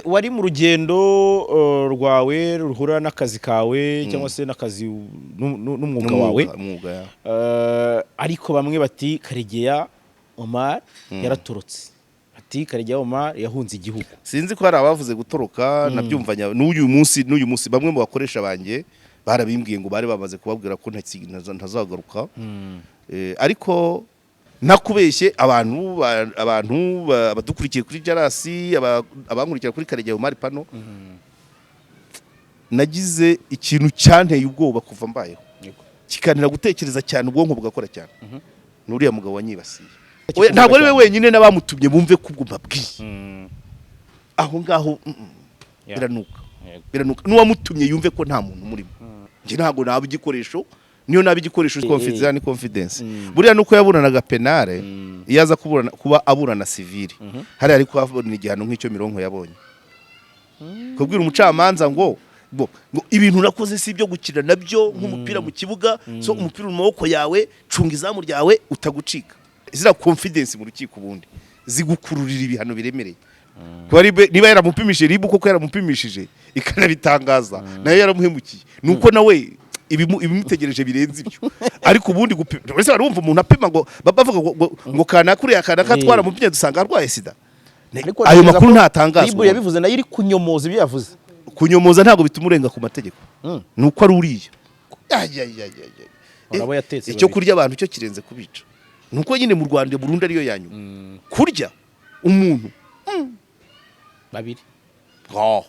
Wari mu rugendo rwawe ruhura n'akazi kawe cyangwa se n'akazi n'umwuga wawe. Umwuga, ya. Ariko bamwe bati Karegeya Omar yaratorotse, ati Karegeya Omar yahunze igihugu. Sinzi ko hari abavuze gutoroka, nabyumvanya n'uyu munsi bamwe mu bakoresha banjye barabimbwiye ngo bari bamaze kubabwira ko ntazagaruka. Ariko ntakubeshye, abantu abadukurikiye kuri Jarasi, abankurikira kuri Karegeya Omar Pano, nagize ikintu cyanteye ubwoba kuva mbayeho, kikantera gutekereza cyane, ubwonko bugakora cyane, n'uriya mugabo wanyibasiye. Oya, ntabwo ari we wenyine, n'abamutumye bumve ko ubwo mbabwiye aho ngaho biranuka. Biranuka. N'uwamutumye yumve ko nta muntu umurimo. Njye ntabwo naba igikoresho, niyo naba igikoresho. Confidence ni confidence. Buriya nuko yaburanaga pénal, iyo aza kuburana, kuba aburana civil, hariya ari kuhabona igihano nk'icyo Mironko yabonye. Kubwira umucamanza ngo ibintu nakoze si ibyo gukina nabyo nk'umupira mu kibuga, so umupira uri mu maboko yawe, cunga izamu ryawe utagucika. Ziriya confidence mu rukiko ubundi zigukururira ibihano biremereye. Kuba niba yaramupimishije, RIB koko yaramupimishije ikanabitangaza, nayo yaramuhemukiye, nuko nawe ibimutegereje birenze ibyo. Ariko ubundi gupima, ese wari wumva umuntu apima ngo bavuga ngo kanaka, uriya kanaka twaramupimye dusanga arwaye sida? Ariko Ayo ntekereza makuru ko ntatangazwa. RIB yabivuze nayo iri kunyomoza ibyo yavuze. Kunyomoza ntabwo bituma urenga ku mategeko. Ni uko ari uriya. Ay, ay, ay, ay, ay. Urabo yatetse Icyo babiri. kurya abantu cyo kirenze kubica. Ni uko nyine mu Rwanda burundu ariyo ya nyuma, kurya umuntu Babiri. Ngaho,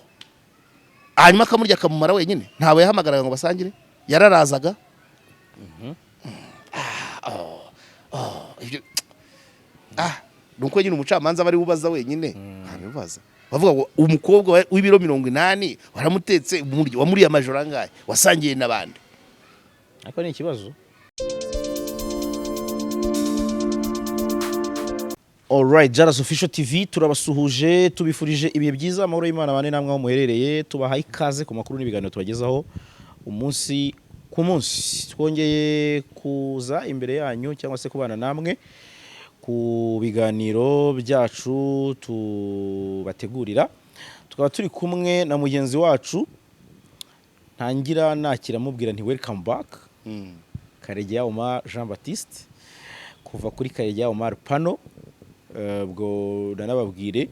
hanyuma akamurya akamumara wenyine, ntawe yahamagaraga ngo basangire, yararazaga. Ah, oh, ni uko nyine umucamanza aba ari we ubaza wenyine, ntabibaza. Bavuga ngo umukobwa w'ibiro 80 waramutetse, wamuriye amajoro angahe, wasangiye n'abandi? Ariko ni ikibazo. Alright, Jaras Official TV turabasuhuje, tubifurije ibihe byiza, amahoro y'Imana bane namwe aho muherereye, tubahaye ikaze ku makuru n'ibiganiro tubagezaho umunsi ku munsi. Twongeye kuza imbere yanyu cyangwa se kubana namwe ku biganiro byacu tubategurira. Tukaba turi kumwe na mugenzi wacu, ntangira nakira mubwira nti welcome back, Karegeya Omar Jean Baptiste, kuva kuri Karegeya Omar Pano. Ubwo nanababwire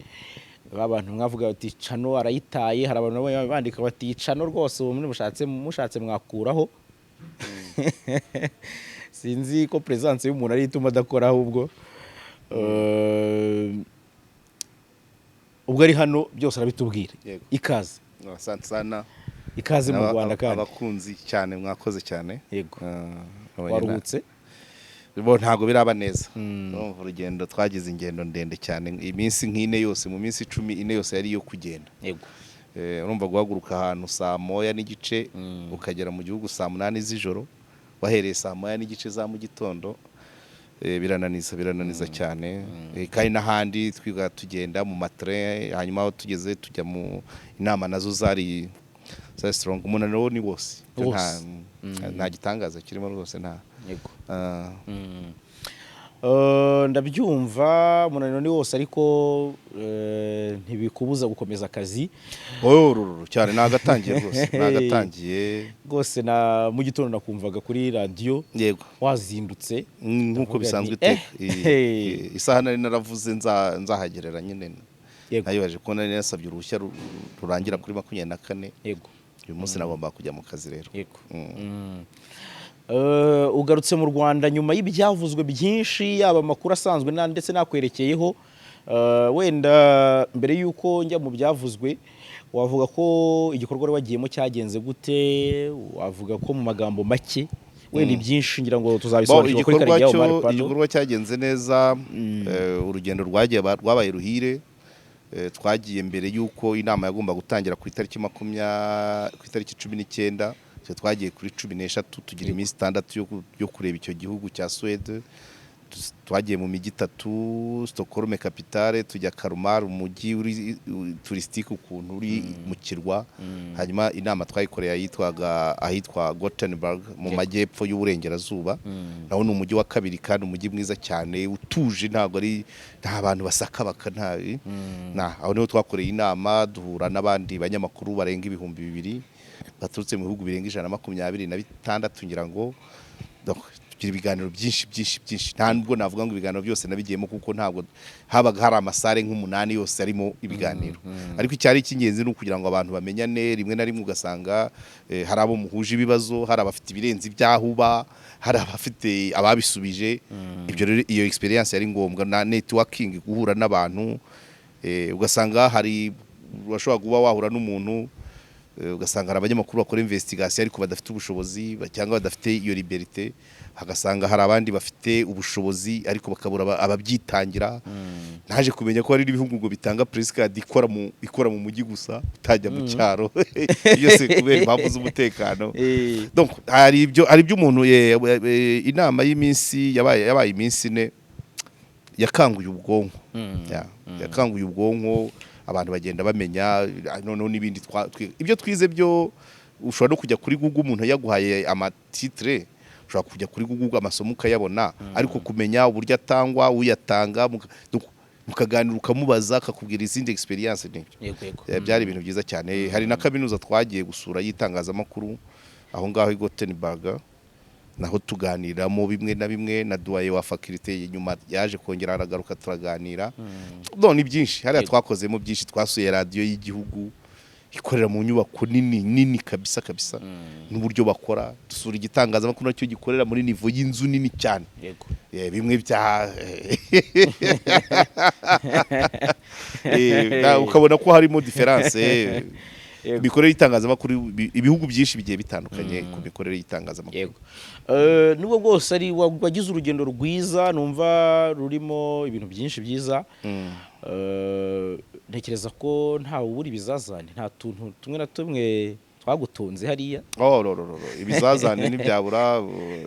ba bantu mwavuga bati channel arayitaye, hari abantu nabo bandika bati channel rwose ubu mushatse mwakuraho. Sinzi ko presence y'umuntu ari ituma adakora, ahubwo ubwo ari hano byose arabitubwira. Yego. Ikaze. Asante sana. Ikaze mu Rwanda kandi. Abakunzi cyane, mwakoze cyane. Yego. Ah, Waruhutse? Bo ntabwo biraba neza. Urumva urugendo twagize, ingendo ndende cyane, iminsi nk'ine yose, mu minsi 10, ine yose yari iyo kugenda. Urumva guhaguruka ahantu saa 1:30, ukagera mu gihugu saa 8 z'ijoro, wahereye saa 1:30 za mu gitondo, birananiza, birananiza cyane. Kandi n'ahandi twiga tugenda mu matrain, hanyuma aho tugeze tujya mu inama, nazo zari strong. Umunaniro wo ni wose. Wose. Nta gitangaza kirimo rwose, nta Ah. Ndabyumva, umunaniro ni wose, ariko ntibikubuza gukomeza akazi. Oh, rururu cyane, nagatangiye rwose, nagatangiye. Rwose na mu gitondo nakumvaga kuri radiyo. Yego. Wazindutse. Nk'uko Ndavuga bisanzwe nti, iteka. Isaha nari naravuze nzahagerera nyine. Nayibaje ko nari nasabye uruhushya rurangira kuri 24. Uyu munsi nagomba kujya mu kazi rero. Ugarutse mu Rwanda nyuma y'ibyavuzwe byinshi, yaba amakuru asanzwe ndetse n'akwerekeyeho. Wenda mbere y'uko njya mu byavuzwe, wavuga ko igikorwa wari wagiyemo cyagenze gute? Wavuga ko mu magambo make, wenda ibyinshi ngira ngo Bo, tuzabisobanukirwa kuri igikorwa Karegeya cyo Omar Pano. Igikorwa cyagenze neza. Urugendo rwagiye rwabaye ruhire. Twagiye mbere y'uko inama yagomba gutangira ku itariki ku itariki 19, twe twagiye kuri 13, tugira iminsi 6 yo kureba icyo gihugu cya Suède. Twagiye mu mijyi itatu: Stockholm capitale, tujya Kalmar, umujyi uri touristique ukuntu uri mu kirwa. Hanyuma inama twayikoreye ahitwa Gothenburg mu majyepfo y'uburengerazuba. Nawo ni umujyi wa kabiri kandi umujyi mwiza cyane utuje, ntabwo ari nta bantu basakabaka, nta na aho niho twakoreye inama, duhura n'abandi banyamakuru barenga 2000 baturutse mu bihugu birenga 126 ngira ngo. Donc, tugira ibiganiro byinshi byinshi byinshi. Nta nubwo navuga ngo ibiganiro byose nabigiyemo, kuko ntabwo habaga hari amasalle nk'umunani yose arimo ibiganiro, ariko icyari icy'ingenzi ni ukugira ngo abantu bamenyane. Rimwe na rimwe ugasanga hari abo muhuje ibibazo, hari abafite ibirenze ibyaho uba, hari abafite ababisubije. Ibyo rero, iyo experience yari ngombwa na networking, guhura n'abantu. Ugasanga hari urashobora kuba wahura n'umuntu, ugasanga hari abanyamakuru bakora investigation ariko badafite ubushobozi cyangwa badafite iyo liberté, hagasanga hari abandi bafite ubushobozi ariko bakabura ababyitangira. Naje kumenya ko hari n'ibihugu ngo bitanga press card ikora mu mujyi gusa, utajya mu cyaro, byose kubera impamvu z'umutekano. Donc hari ibyo umuntu inama y'iminsi yabaye iminsi 4 yakanguye ubwonko. Yakanguye ubwonko, abantu bagenda bamenya noneho n'ibindi ibyo twize byo ushobora no kujya kuri Google, umuntu yaguhaye amatitre, ushobora kujya kuri Google amasomo ukayabona, ariko kumenya uburyo atangwa, uyatanga, donc mukaganira, ukamubaza akakubwira izindi experience n'ibyo. yego yego Byari ibintu byiza cyane. Hari na kaminuza twagiye gusura y'itangazamakuru aho ngaho i Gothenburg, naho tuganiramo bimwe na bimwe na doyen wa faculté. Nyuma yaje kongera aragaruka turaganira. None ni byinshi hariya twakozemo byinshi. Twasuye radiyo y'igihugu ikorera mu nyubako nini nini kabisa kabisa n'uburyo bakora. Dusura igitangazamakuru nacyo gikorera muri niveau y'inzu nini cyane. Bimwe bya ukabona ko harimo différence. Imikorere y'itangazamakuru, ibihugu byinshi bigiye bitandukanye ku mikorere y'itangazamakuru. Yego. Nubwo bwose ari wagize urugendo rwiza, numva rurimo ibintu byinshi byiza, ntekereza ko ntawe ubura ibizazane, nta tuntu tumwe na tumwe twagutunze hariya? Oh, ro, ro, ro, ro. Ibizazane ntibyabura,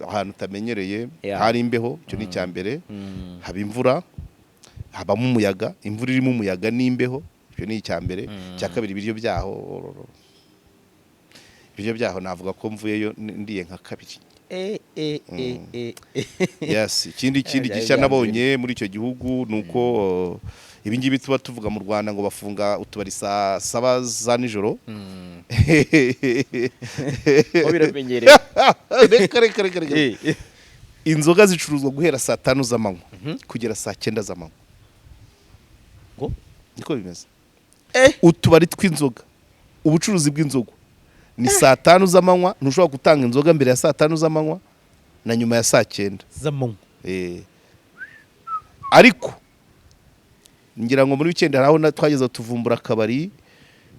ahantu utamenyereye. Hari imbeho, icyo ni icya mbere. Haba imvura, habamo umuyaga, imvura irimo umuyaga n'imbeho, icyo ni icya mbere. Icya kabiri, ibiryo byaho, oh, ro, ro. Ibiryo byaho navuga ko mvuyeyo ndiye nka kabiri. Yes, ikindi Byari gishya byanze. nabonye muri icyo gihugu ni uko ibi ngibi tuba tuvuga mu Rwanda ngo bafunga utubari saa 7 za nijoro. Ho biramenyerewe. Reka reka reka reka. Inzoga zicuruzwa guhera saa 5 z'amanywa kugera saa 9 z'amanywa. Ngo? Niko bimeze. Utubari tw'inzoga, ubucuruzi bw'inzoga ni saa 5 z'amanywa. Ntushobora gutanga inzoga mbere ya saa 5 z'amanywa na nyuma ya saa 9 z'amanywa. Ariko ngira ngo muri weekend hari aho twageze tuvumbura akabari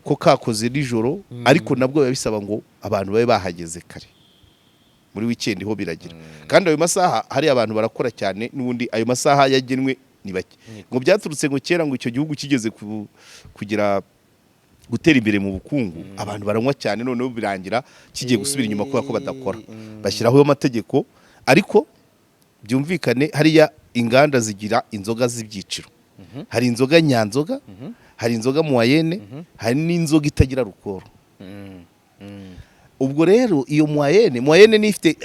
ko kakoze nijoro, ariko nabwo biba bisaba ngo abantu babe bahageze kare. Muri weekend ho biragira, kandi ayo masaha hari abantu barakora cyane, n'ubundi ayo masaha yagenwe ni bake. Ngo byaturutse ngo kera ngo icyo gihugu kigeze kugira gutera imbere mu bukungu, abantu baranywa cyane, noneho birangira kigiye gusubira inyuma kubera ko badakora. Bashyiraho ayo mategeko. Ariko byumvikane, hariya inganda zigira inzoga z'ibyiciro. Hari inzoga nyanzoga, hari inzoga moyenne, hari n'inzoga itagira alcool. Ubwo rero iyo moyenne ni ifite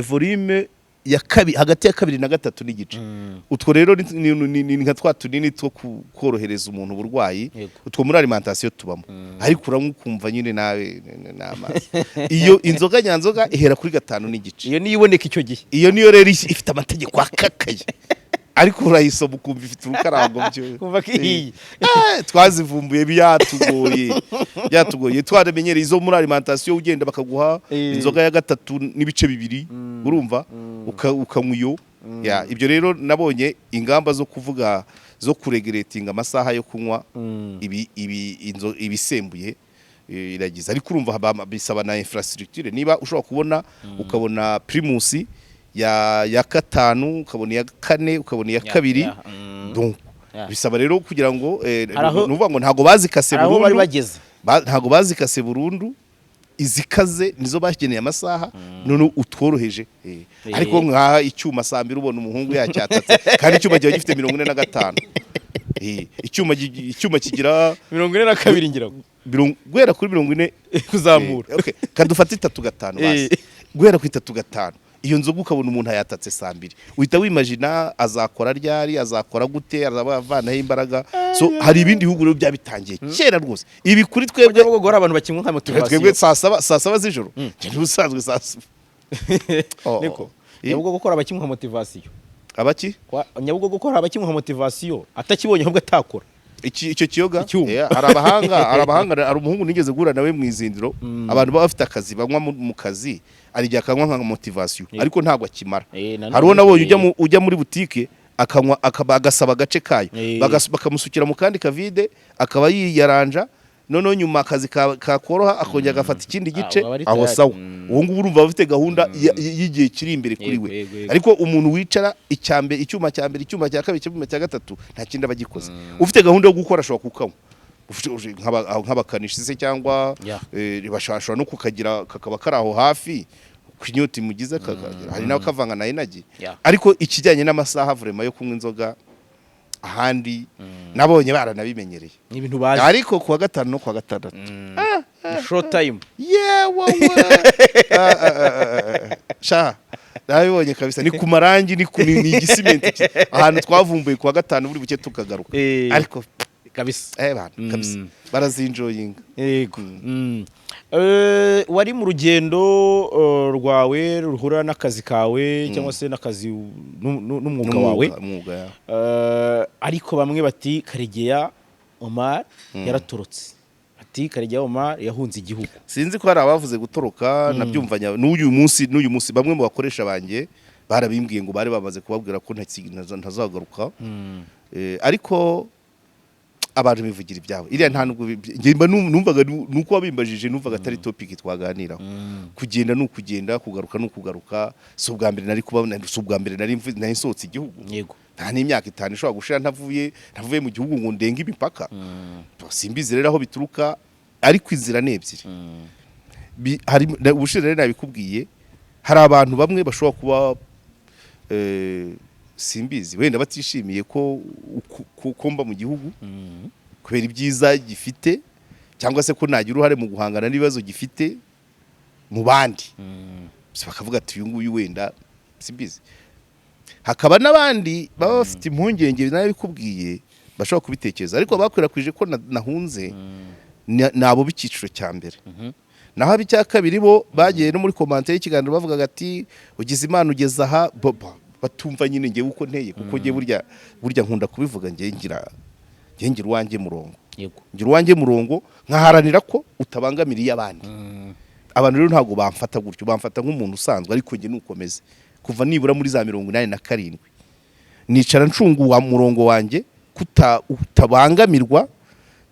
volume ya kabiri, hagati ya 2 na 3.5. Utwo rero ni nka twa tunini two korohereza umuntu uburwayi. Utwo muri alimentation tubamo, ariko uranywa ukumva nyine nawe n'amazi. Iyo inzoga nyanzoga ihera kuri 5.5. Iyo niyo iboneka icyo gihe. Iyo niyo rero ifite amategeko akakaye, ariko urayisoma ukumva ifite urukarango byo. Kumva ko ihiye. Twazivumbuye byatugoye, byatugoye. Twaramenyereye izo muri alimentation, ugenda bakaguha inzoga ya 3.2, urumva ukanywa iyo. Ya, ibyo rero nabonye ingamba zo kuvuga zo kureguletinga amasaha yo kunywa ibi ibisembuye iragize, ariko urumva bisaba na infrastructure. Niba ushobora kubona, ukabona Primus ya 5, ukabona iya 4, ukabona iya 2. Donc bisaba rero kugira ngo Hari ni ukuvuga ngo ntabwo bazikase hari aho bari burundu. bageze. Ntabwo bazikase burundu. Izikaze nizo bageneye amasaha, none utworoheje. Ariko nkaha icyuma saa 2 ubona umuhungu yacyatatse, kandi icyuma kiba gifite 45. Icyuma kigira 42 ngira ngo. Guhera kuri 40 kuzamura. Okay. Kadufate 3-5 basi. Guhera ku 3-5, iyo nzoga ukabona umuntu ayatatse saa 2, uhita wimagina azakora ryari, azakora gute, azaba avanaho imbaraga. So hari ibindi bihugu rero byabitangiye kera rwose. Ibi kuri twebwe Nyabugogo hari abantu bakinywa nka twebwe motivation. saa 7, saa 7 z'ijoro, njye n'ubusanzwe saa 7. Oh, Niko. Eh? Nyabugogo ko hari abakinywa nka motivation. Abaki? Nyabugogo ko hari abakinywa nka motivation, atakibonye ahubwo atakora. Icyo kiyoga. Icyuma. Hari abahanga, hari umuhungu nigeze guhura nawe mu izindiro. Abantu baba bafite akazi banywa mu kazi, hari igihe akanywa nka motivation, ariko ntabwo akimara. Nanone Hari uwo nabonye ujya muri butike akanywa, akaba agasaba agace kayo, bakamusukira mu kandi kavide, akaba yiyaranja, noneho nyuma akazi kakoroha akongera agafata ikindi gice. Aba ari Aho tayari. sawa. Uwo nguwo urumva aba afite gahunda y'igihe kiri imbere kuri we. Yego, yego, yego. Ariko umuntu wicara icyambere, icyuma cya mbere, icyuma cya kabiri, icyuma cya gatatu, nta kindi aba agikoze. Ufite gahunda yo gukora ashobora kukanywa. Nk'abakanishi se cyangwa bashobora no kukagira kakaba kari aho hafi ku inyota imugize kakagira. Hari n'abakavanga na energy. Ariko ikijyanye n'amasaha vraiment yo kunywa inzoga, ahandi nabonye baranabimenyereye. Ni ibintu bazi. Ariko kuwa gatanu no kuwa gatandatu, Short time. Yewe we! Ah, ah, ah, ah, ah. Sha, nabibonye kabisa, ni ku marangi, ni igisimenti ahantu twavumbuye kuwa gatanu buri buke tukagaruka. Ariko Kabisa. Bana kabisa barazinjoyinga. Yego. Wari mu rugendo rwawe ruhura n'akazi kawe cyangwa se n'akazi n'umwuga wawe. Umwuga, ya. Ariko bamwe bati Karegeya Omar yaratorotse, ati Karegeya Omar yahunze igihugu. Sinzi ko hari abavuze gutoroka, nabyumvanya n'uyu munsi bamwe mu bakoresha banjye barabimbwiye ngo bari bamaze kubabwira ko ntazagaruka. Ariko abantu bivugira ibyabo, iriya nta nubwo njye mba numvaga nuko wabimbajije, numvaga atari topic twaganiraho. Kugenda ni ukugenda, kugaruka ni ukugaruka. Si ubwa mbere nari kuba, si ubwa mbere nari nsohotse igihugu. Nta n'imyaka 5 ishobora gushira ntavuye mu gihugu ngo ndenge imipaka. Simbizi rero aho bituruka, ariko inzira ni ebyiri. Hari ubushize rero nabikubwiye, hari abantu bamwe bashobora kuba simbizi, wenda batishimiye ko ko mba mu gihugu kubera ibyiza gifite, cyangwa se ko nagira uruhare mu guhangana n'ibibazo gifite mu bandi. Si bakavuga ati uyu nguyu wenda simbizi. Hakaba n'abandi baba bafite impungenge, nabikubwiye, bashobora kubitekereza. Ariko bakwirakwije ko nahunze ni abo b'icyiciro cya mbere. Naho ab'icya kabiri bo bagiye no muri commentaire y'ikiganiro bavugaga ati ugize Imana ugeze aha, batumva nyine ngewe uko nteye, kuko ngewe burya nkunda kubivuga, ngewe ngira uwanjye murongo. Ngira uwanjye murongo, nkaharanira ko utabangamira iy'abandi. Abantu rero ntabwo bamfata gutyo, bamfata nk'umuntu usanzwe, ariko njye nukomeze kuva nibura muri za 87 nicara ncunga wa murongo wanjye utabangamirwa,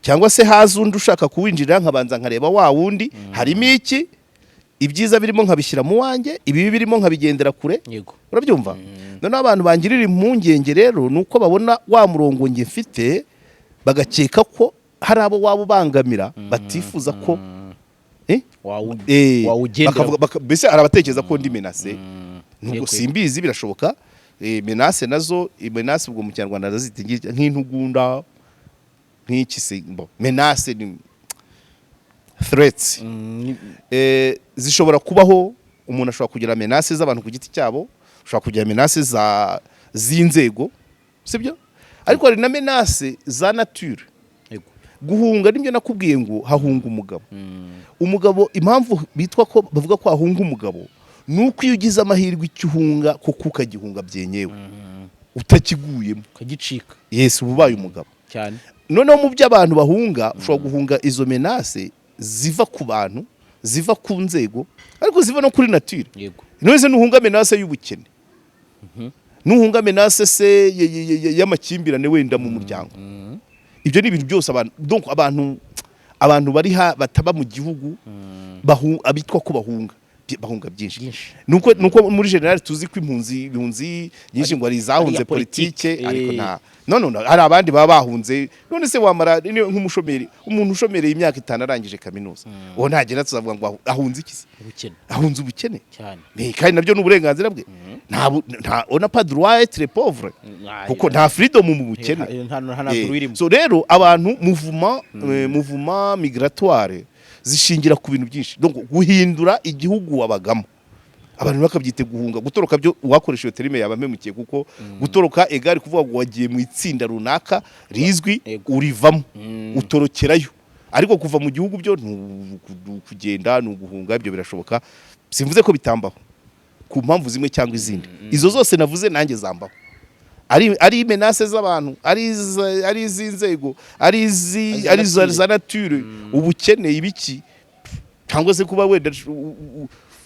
cyangwa se haza undi ushaka kuwinjirira nkabanza nkareba wa wundi harimo iki, ibyiza birimo nkabishyira mu wanjye, ibibi birimo nkabigendera kure. Urabyumva? Noneho abantu bangirira impungenge rero ni uko babona wa murongo njye mfite, bagakeka ko hari abo waba ubangamira batifuza ko Wawugendera. Mbese hari abatekereza ko ndi menace nubwo simbizi, birashoboka. Menace nazo, menace ubwo mu Kinyarwanda ndazita nk'intugunda, nk'iki se? Bo menace ni threats. Zishobora kubaho. Umuntu ashobora kugira menace z'abantu ku giti cyabo, ushobora kugira menace za z'inzego, sibyo? Ariko hari na menace za nature. Guhunga nibyo nakubwiye ngo hahunga umugabo. Umugabo, impamvu bitwa ko bavuga ko hahunga umugabo, ni uko iyo ugize amahirwe icyo uhunga koko ukagihunga byenyewe utakiguyemo, ukagicika. Yes, uba ubaye umugabo. Cyane. Noneho mu byo abantu bahunga, ushobora guhunga izo menace ziva ku bantu, ziva ku nzego, ariko ziva no kuri nature. None se nuhunga menace y'ubukene, nuhunga menace se y'amakimbirane wenda mu muryango, ibyo ni ibintu byose abantu, donc abantu bari ha bataba mu gihugu abitwa ko bahunga. Bahunga byinshi. Byinshi. Nuko muri général tuzi ko impunzi nyinshi ngo ari izahunze Ari iya politike, politike, ariko nta no no no, hari abandi baba bahunze. None se wamara nk'umushomeri, umuntu ushomereye imyaka 5 arangije kaminuza, uwo ntagenda tuzavuga ngo ahunze iki se? Ubukene. Ahunze ubukene. Cyane. Kandi nabyo ni uburenganzira bwe. Nta on n'a pas droit à être pauvre, kuko nta freedom mu bukene. Nta Eh, nta irimo. So rero abantu mouvement migratoire zishingira ku bintu byinshi. Donc guhindura igihugu wabagamo, abantu bakabyita guhunga. Gutoroka byo, uwakoresha iyo terme yaba ampemukiye, kuko gutoroka égale kuvuga ngo wagiye mu itsinda runaka rizwi, urivamo, utorokerayo. Ariko kuva mu gihugu byo ni kugenda, ni uguhunga. Ibyo birashoboka, simvuze ko bitambaho ku mpamvu zimwe cyangwa izindi. Izo zose navuze nanjye zambaho, ari menaces z'abantu, ari iz'inzego, ari izi Ari ari za za nature, ubukene, ibiki, cyangwa se kuba wenda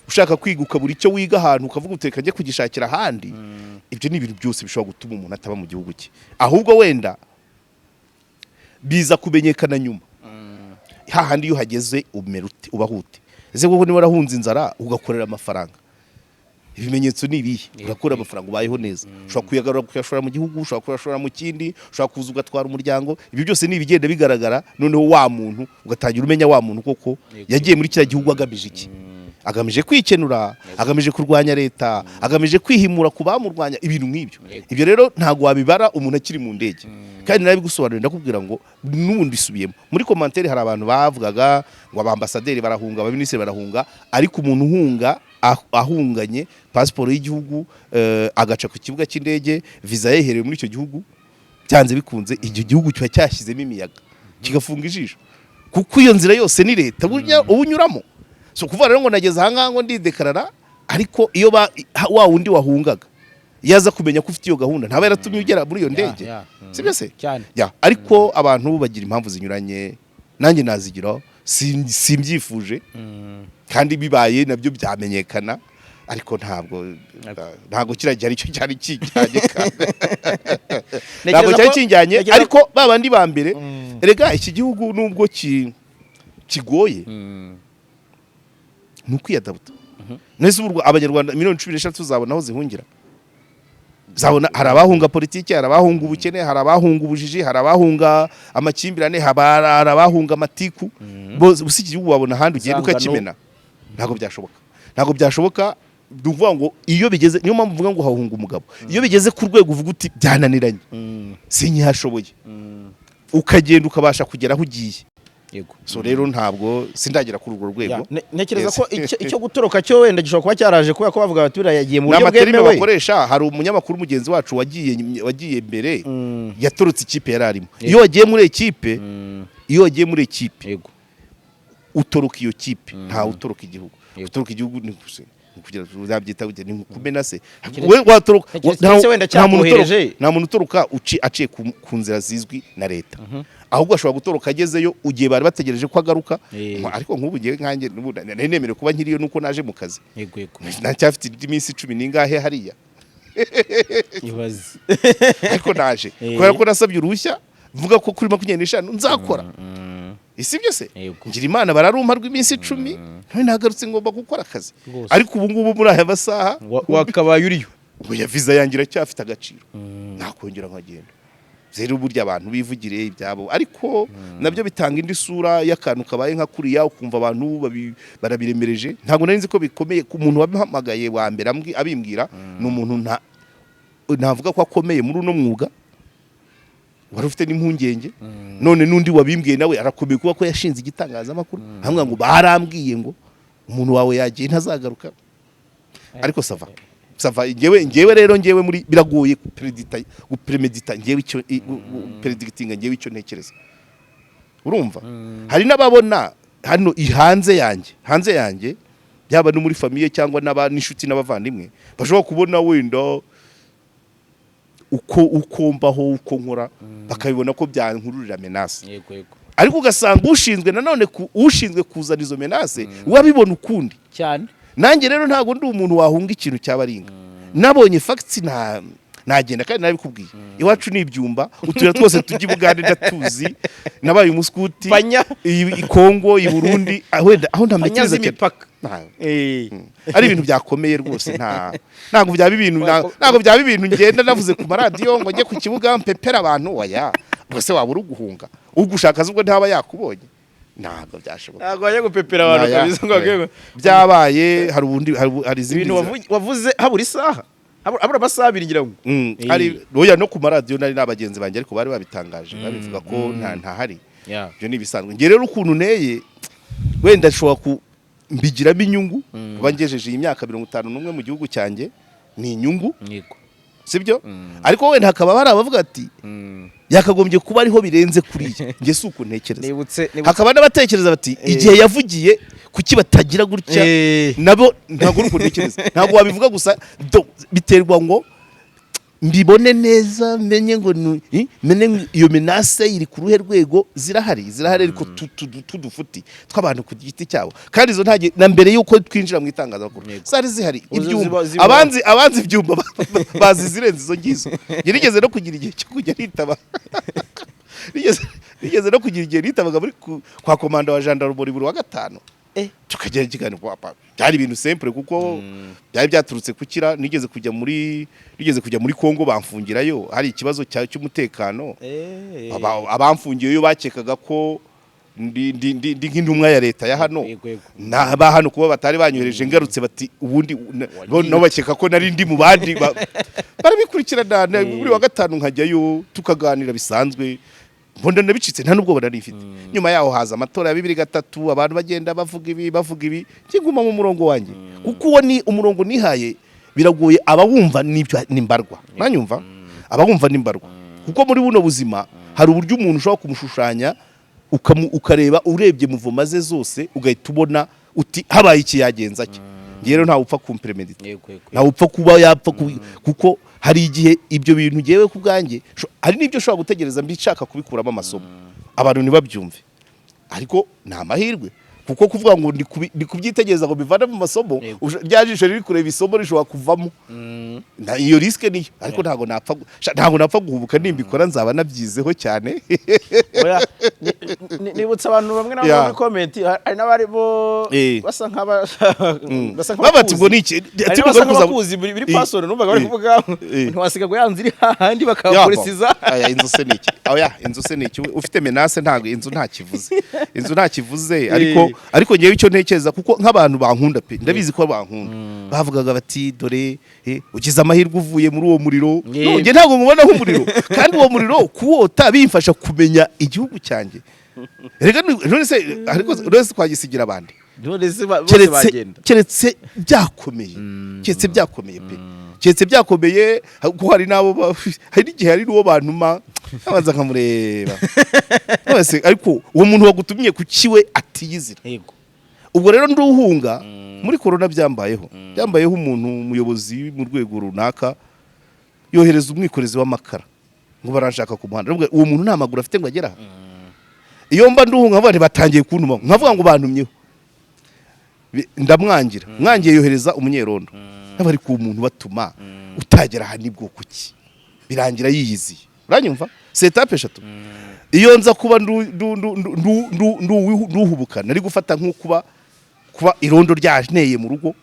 ushaka kwiga ukabura icyo wiga ahantu, ukavuga uteka njye kugishakira ahandi. Ibyo ni ibintu byose bishobora gutuma umuntu ataba mu gihugu cye, ahubwo wenda biza kumenyekana nyuma hahandi iyo uhageze umera ute, ubaho ute. Ese koko niba warahunze inzara ugakorera amafaranga, ibimenyetso ni ibihe? Urakura amafaranga, ubayeho neza, ushobora kuyagarura kuyashora mu gihugu, ushobora kuyashora mu kindi, ushobora kuza ugatwara umuryango. Ibyo byose ni ibigenda bigaragara. Noneho wa muntu ugatangira umenya wa muntu koko yagiye muri kiriya gihugu agamije iki? Agamije kwikenura, agamije kurwanya leta, agamije kwihimura ku bamurwanya, ibintu nk'ibyo. Ibyo rero ntabwo wabibara umuntu akiri mu ndege. Kandi narabigusobanuriye, ndakubwira ngo n'ubundi bisubiyemo muri commentaire, hari abantu bavugaga ngo abambasaderi barahunga, abaminisitiri barahunga. Ariko umuntu uhunga ahunganye pasiporo y'igihugu, agaca ku kibuga cy'indege, viza yeherewe muri icyo gihugu, byanze bikunze icyo gihugu kiba cyashyizemo imiyaga kigafunga ijisho, kuko iyo nzira yose ni leta burya uba unyuramo. So kuvuga rero ngo nageze ahangaha ngo ndidekarara, ariko iyo wa wundi wahungaga iyo aza kumenya ko ufite iyo gahunda, ntaba yaratumye ugera muri iyo ndege. Sibyo se? Cyane. Ya, ariko abantu bagira impamvu zinyuranye, nanjye nazigira, simbyifuje, kandi bibaye nabyo byamenyekana. Ariko ntabwo kiriya gihe aricyo cyari kijyanye kandi ntabwo cyari kinjyanye. Ariko ba bandi ba mbere, erega iki gihugu nubwo kigoye, ni ukwiyadabuta nese. Ubu Abanyarwanda miliyoni 13 zabona aho zihungira? Zabona. Hari abahunga politiki, hari abahunga ubukene, hari abahunga ubujiji, hari abahunga amakimbirane, hari abahunga amatiku. Bose gusa iki gihugu wabona ahandi ugenda Inzangano. ukakimena? Ntabwo byashoboka, ntabwo byashoboka. Ni ukuvuga ngo iyo bigeze, niyo mpamvu mvuga ngo hahunga umugabo, iyo bigeze ku rwego uvuga uti byananiranye, sinkihashoboye, ukagenda ukabasha kugera aho ugiye. So rero ntabwo sindagera kuri urwo rwego. Ya, ntekereza Yes. ko icyo gutoroka cyo wenda gishobora kuba cyaraje kubera ko bavuga bati buriya yagiye mu Ni buryo amaterime bwemewe. bakoresha. Hari umunyamakuru mugenzi wacu wagiye mbere, yatorotse ikipe yari arimo. Iyo wagiye muri ekipe, iyo wagiye muri ekipe, utoroka iyo kipe, ntawe utoroka igihugu. Utoroka igihugu ni kugira uzabyita gute? Ni kumena se? We watoroka Keretse wenda nta muntu utoroka- cyakohereje. Nta muntu utoroka aciye ku nzira zizwi na leta, ahubwo ashobora gutoroka agezeyo igihe bari bategereje ko agaruka. Ariko nk'ubu ngewe nkanjye n'ubu nari nemerewe kuba nkiriyo nuko naje mu kazi. Yego yego Ndacyafite indi minsi 10 n'ingahe hariya. Ibaze. Ariko naje kubera ko nasabye uruhushya mvuga ko kuri 25 nzakora, isi byo se? Ngira Imana bararumpa rw'iminsi 10, none nagarutse, ngomba gukora akazi. Ariko ubu ngubu muri aya masaha Wakabaye uriyo. Ubu ya visa yanjye iracyafite agaciro, nakongera nkagenda. Rero burya abantu bivugire ibyabo, ariko nabyo bitanga indi sura y'akantu kabaye nka kuriya, ukumva abantu barabiremereje. Ntabwo nari nzi ko bikomeye. Ku muntu wabihamagaye wa mbere abimbwira, ni umuntu navuga ko akomeye muri uno mwuga, wari ufite n'impungenge. None n'undi wabimbwiye nawe arakomeye, kuba ko yashinze igitangazamakuru, hamwe ngo barambwiye ngo umuntu wawe yagiye ntazagaruka. Ariko ça va, ça va. Ngewe rero ngewe muri biragoye gupremedita ngewe icyo gupredikitinga ngewe icyo ntekereza. Urumva hari n'ababona hano hanze yanjye, yaba no muri famille cyangwa n'inshuti n'abavandimwe, bashobora kubona wenda uko mbaho, uko nkora, bakabibona ko byankururira menace. Yego yego Ariko ugasanga ushinzwe nanone ushinzwe kuzana izo menace wabibona ukundi. Cyane. Nanjye rero ntabwo ndi umuntu wahunga ikintu cyabaringa. Nabonye facts nta nagenda, kandi nabikubwiye, iwacu ni ibyumba, uturere twose tujya i Bugande ndatuzi, nabaye umuskuti Panya. i Kongo, i Burundi, wenda aho Panya ntamekereza cyane. z'imipaka. Ari ibintu byakomeye rwose, ntabwo byaba ibintu, ntabwo byaba ibintu ngenda navuze ku maradiyo ngo njye ku kibuga mpepera abantu. Oya, ubwo se waba uri guhunga ugushaka, ubwo ntaba yakubonye? Ntabwo byashoboka. Ntabwo wajya gupepera abantu kabisa ngo Oya. Byabaye, hari ubundi, hari izindi ibintu nzira. Wavuze habura isaha, habura amasaha 2 ngira ngo. Hari, oya, no ku maradiyo nari n'abagenzi banjye, ariko bari babitangaje, babivuga ko ntahari. Ibyo ni ibisanzwe. Njye rero ukuntu nteye, wenda nshobora ku mbigiramo inyungu. Kuba ngejeje iyi myaka 51 mu gihugu cyanjye ni inyungu, sibyo? Ariko wenda hakaba hari abavuga ati yakagombye kuba ariho birenze kuriya. Njye si uko ntekereza. Nibutse Hakaba n'abatekereza bati igihe yavugiye kuki batagira gutya? Nabo ntabwo uri uko ntekereza, ntabwo wabivuga gusa. Biterwa ngo mbibone neza, menye ngo menye ngo iyo menace iri ku ruhe rwego. Zirahari, zirahari, ariko tudufuti tw'abantu ku giti cyabo, kandi izo ntage na mbere y'uko twinjira mu itangazamakuru zari zihari. Uzo ibyumba abanzi ibyumba bazi zirenze izo ngizo. Njye nigeze no kugira igihe cyo kujya nitaba, nigeze no kugira igihe nitabaga muri kwa komanda wa gendarmerie buri wa gatanu, tukagira ikiganiro. Papa, byari ibintu simple kuko byari byaturutse kukira nigeze kujya muri Kongo bamfungirayo, hari ikibazo cy'umutekano. Abamfungiyeyo bakekaga ko ndi nk'intumwa ya leta ya hano. Yego, yego. Na ba hano kuba batari banyohereje, ngarutse bati ubundi bo nabo bakeka ko nari ndi mu bandi, barabikurikirana. Buri wa gatanu nkajyayo tukaganira bisanzwe, mbona nabicitse, nta n'ubwoba nari mfite. Nyuma yaho haza amatora ya 2003, abantu bagenda bavuga ibi, bavuga ibi, njye nguma mu murongo wanjye kuko uwo ni umurongo nihaye. Biragoye, abawumva n'ibyo ni mbarwa, nanyumva abawumva ni mbarwa, kuko muri buno buzima hari uburyo umuntu ushobora kumushushanya, ukareba, urebye mouvement ze zose ugahita ubona uti habaye iki yagenza cye. Njye rero ntawe upfa kumpremedita, yego yego ntawe upfa kuba yapfa kuko hari igihe ibyo bintu ngewe ku bwanjye hari n'ibyo ushobora gutegereza mbishaka kubikuramo amasomo, abantu ntibabyumve. Ariko ni amahirwe, kuko kuvuga ngo ndi kubyitegereza ngo bivane mu masomo, rya jisho riri kureba isomo rishobora kuvamo. Iyo risque niyo, ariko ntabwo napfa guhubuka. Nimbikora nzaba nabyizeho cyane. Oya, nibutse abantu bamwe na bamwe muri comment, hari n'abari bo basa nk'aba basa Baba bati ngo ni iki? Hari n'abasa nk'abakuzi biri personal, numvaga bari kuvuga ntiwasiga ngo ya nzu iri hahandi bakapolisiza. Aya, inzu se ni iki? Oya, inzu se ni iki? Ufite menace ntabwo inzu ntakivuze, inzu ntakivuze. Ariko ngewe icyo ntekereza, kuko nk'abantu bankunda pe, ndabizi ko bankunda, bavugaga bati dore ugize amahirwe uvuye muri uwo muriro. No, njye ntabwo mubona nk'umuriro, kandi uwo muriro kuwota bimfasha kumenya igihugu cyanjye. Rega none se, ariko none se twagisigira abandi? None se bose Keretse bagenda. Keretse byakomeye, keretse byakomeye pe, keretse byakomeye, kuko hari n'abo hari n'igihe hari n'uwo bantuma abanza nkamureba wese, ariko uwo muntu wagutumye kuki we atiyizira? Ubwo rero nduhunga muri korona byambayeho, byambayeho. Umuntu umuyobozi mu rwego runaka yohereza umwikorezi w'amakara ngo baranshaka ku muhanda. Ndavuga, uwo muntu nta maguru afite ngo agere aha. Iyo mba nduhunga nkavuga nti batangiye kuntuma, nkavuga ngo bantumyeho, ndamwangira, mwangiye yohereza umunyerondo. Ntabwo ari ku muntu batuma utagera aha nibwo kuki birangira yiyiziye. Uranyumva? C'est étape eshatu. Iyo nza kuba nduhubuka, nari gufata nko kuba irondo ryanteye mu rugo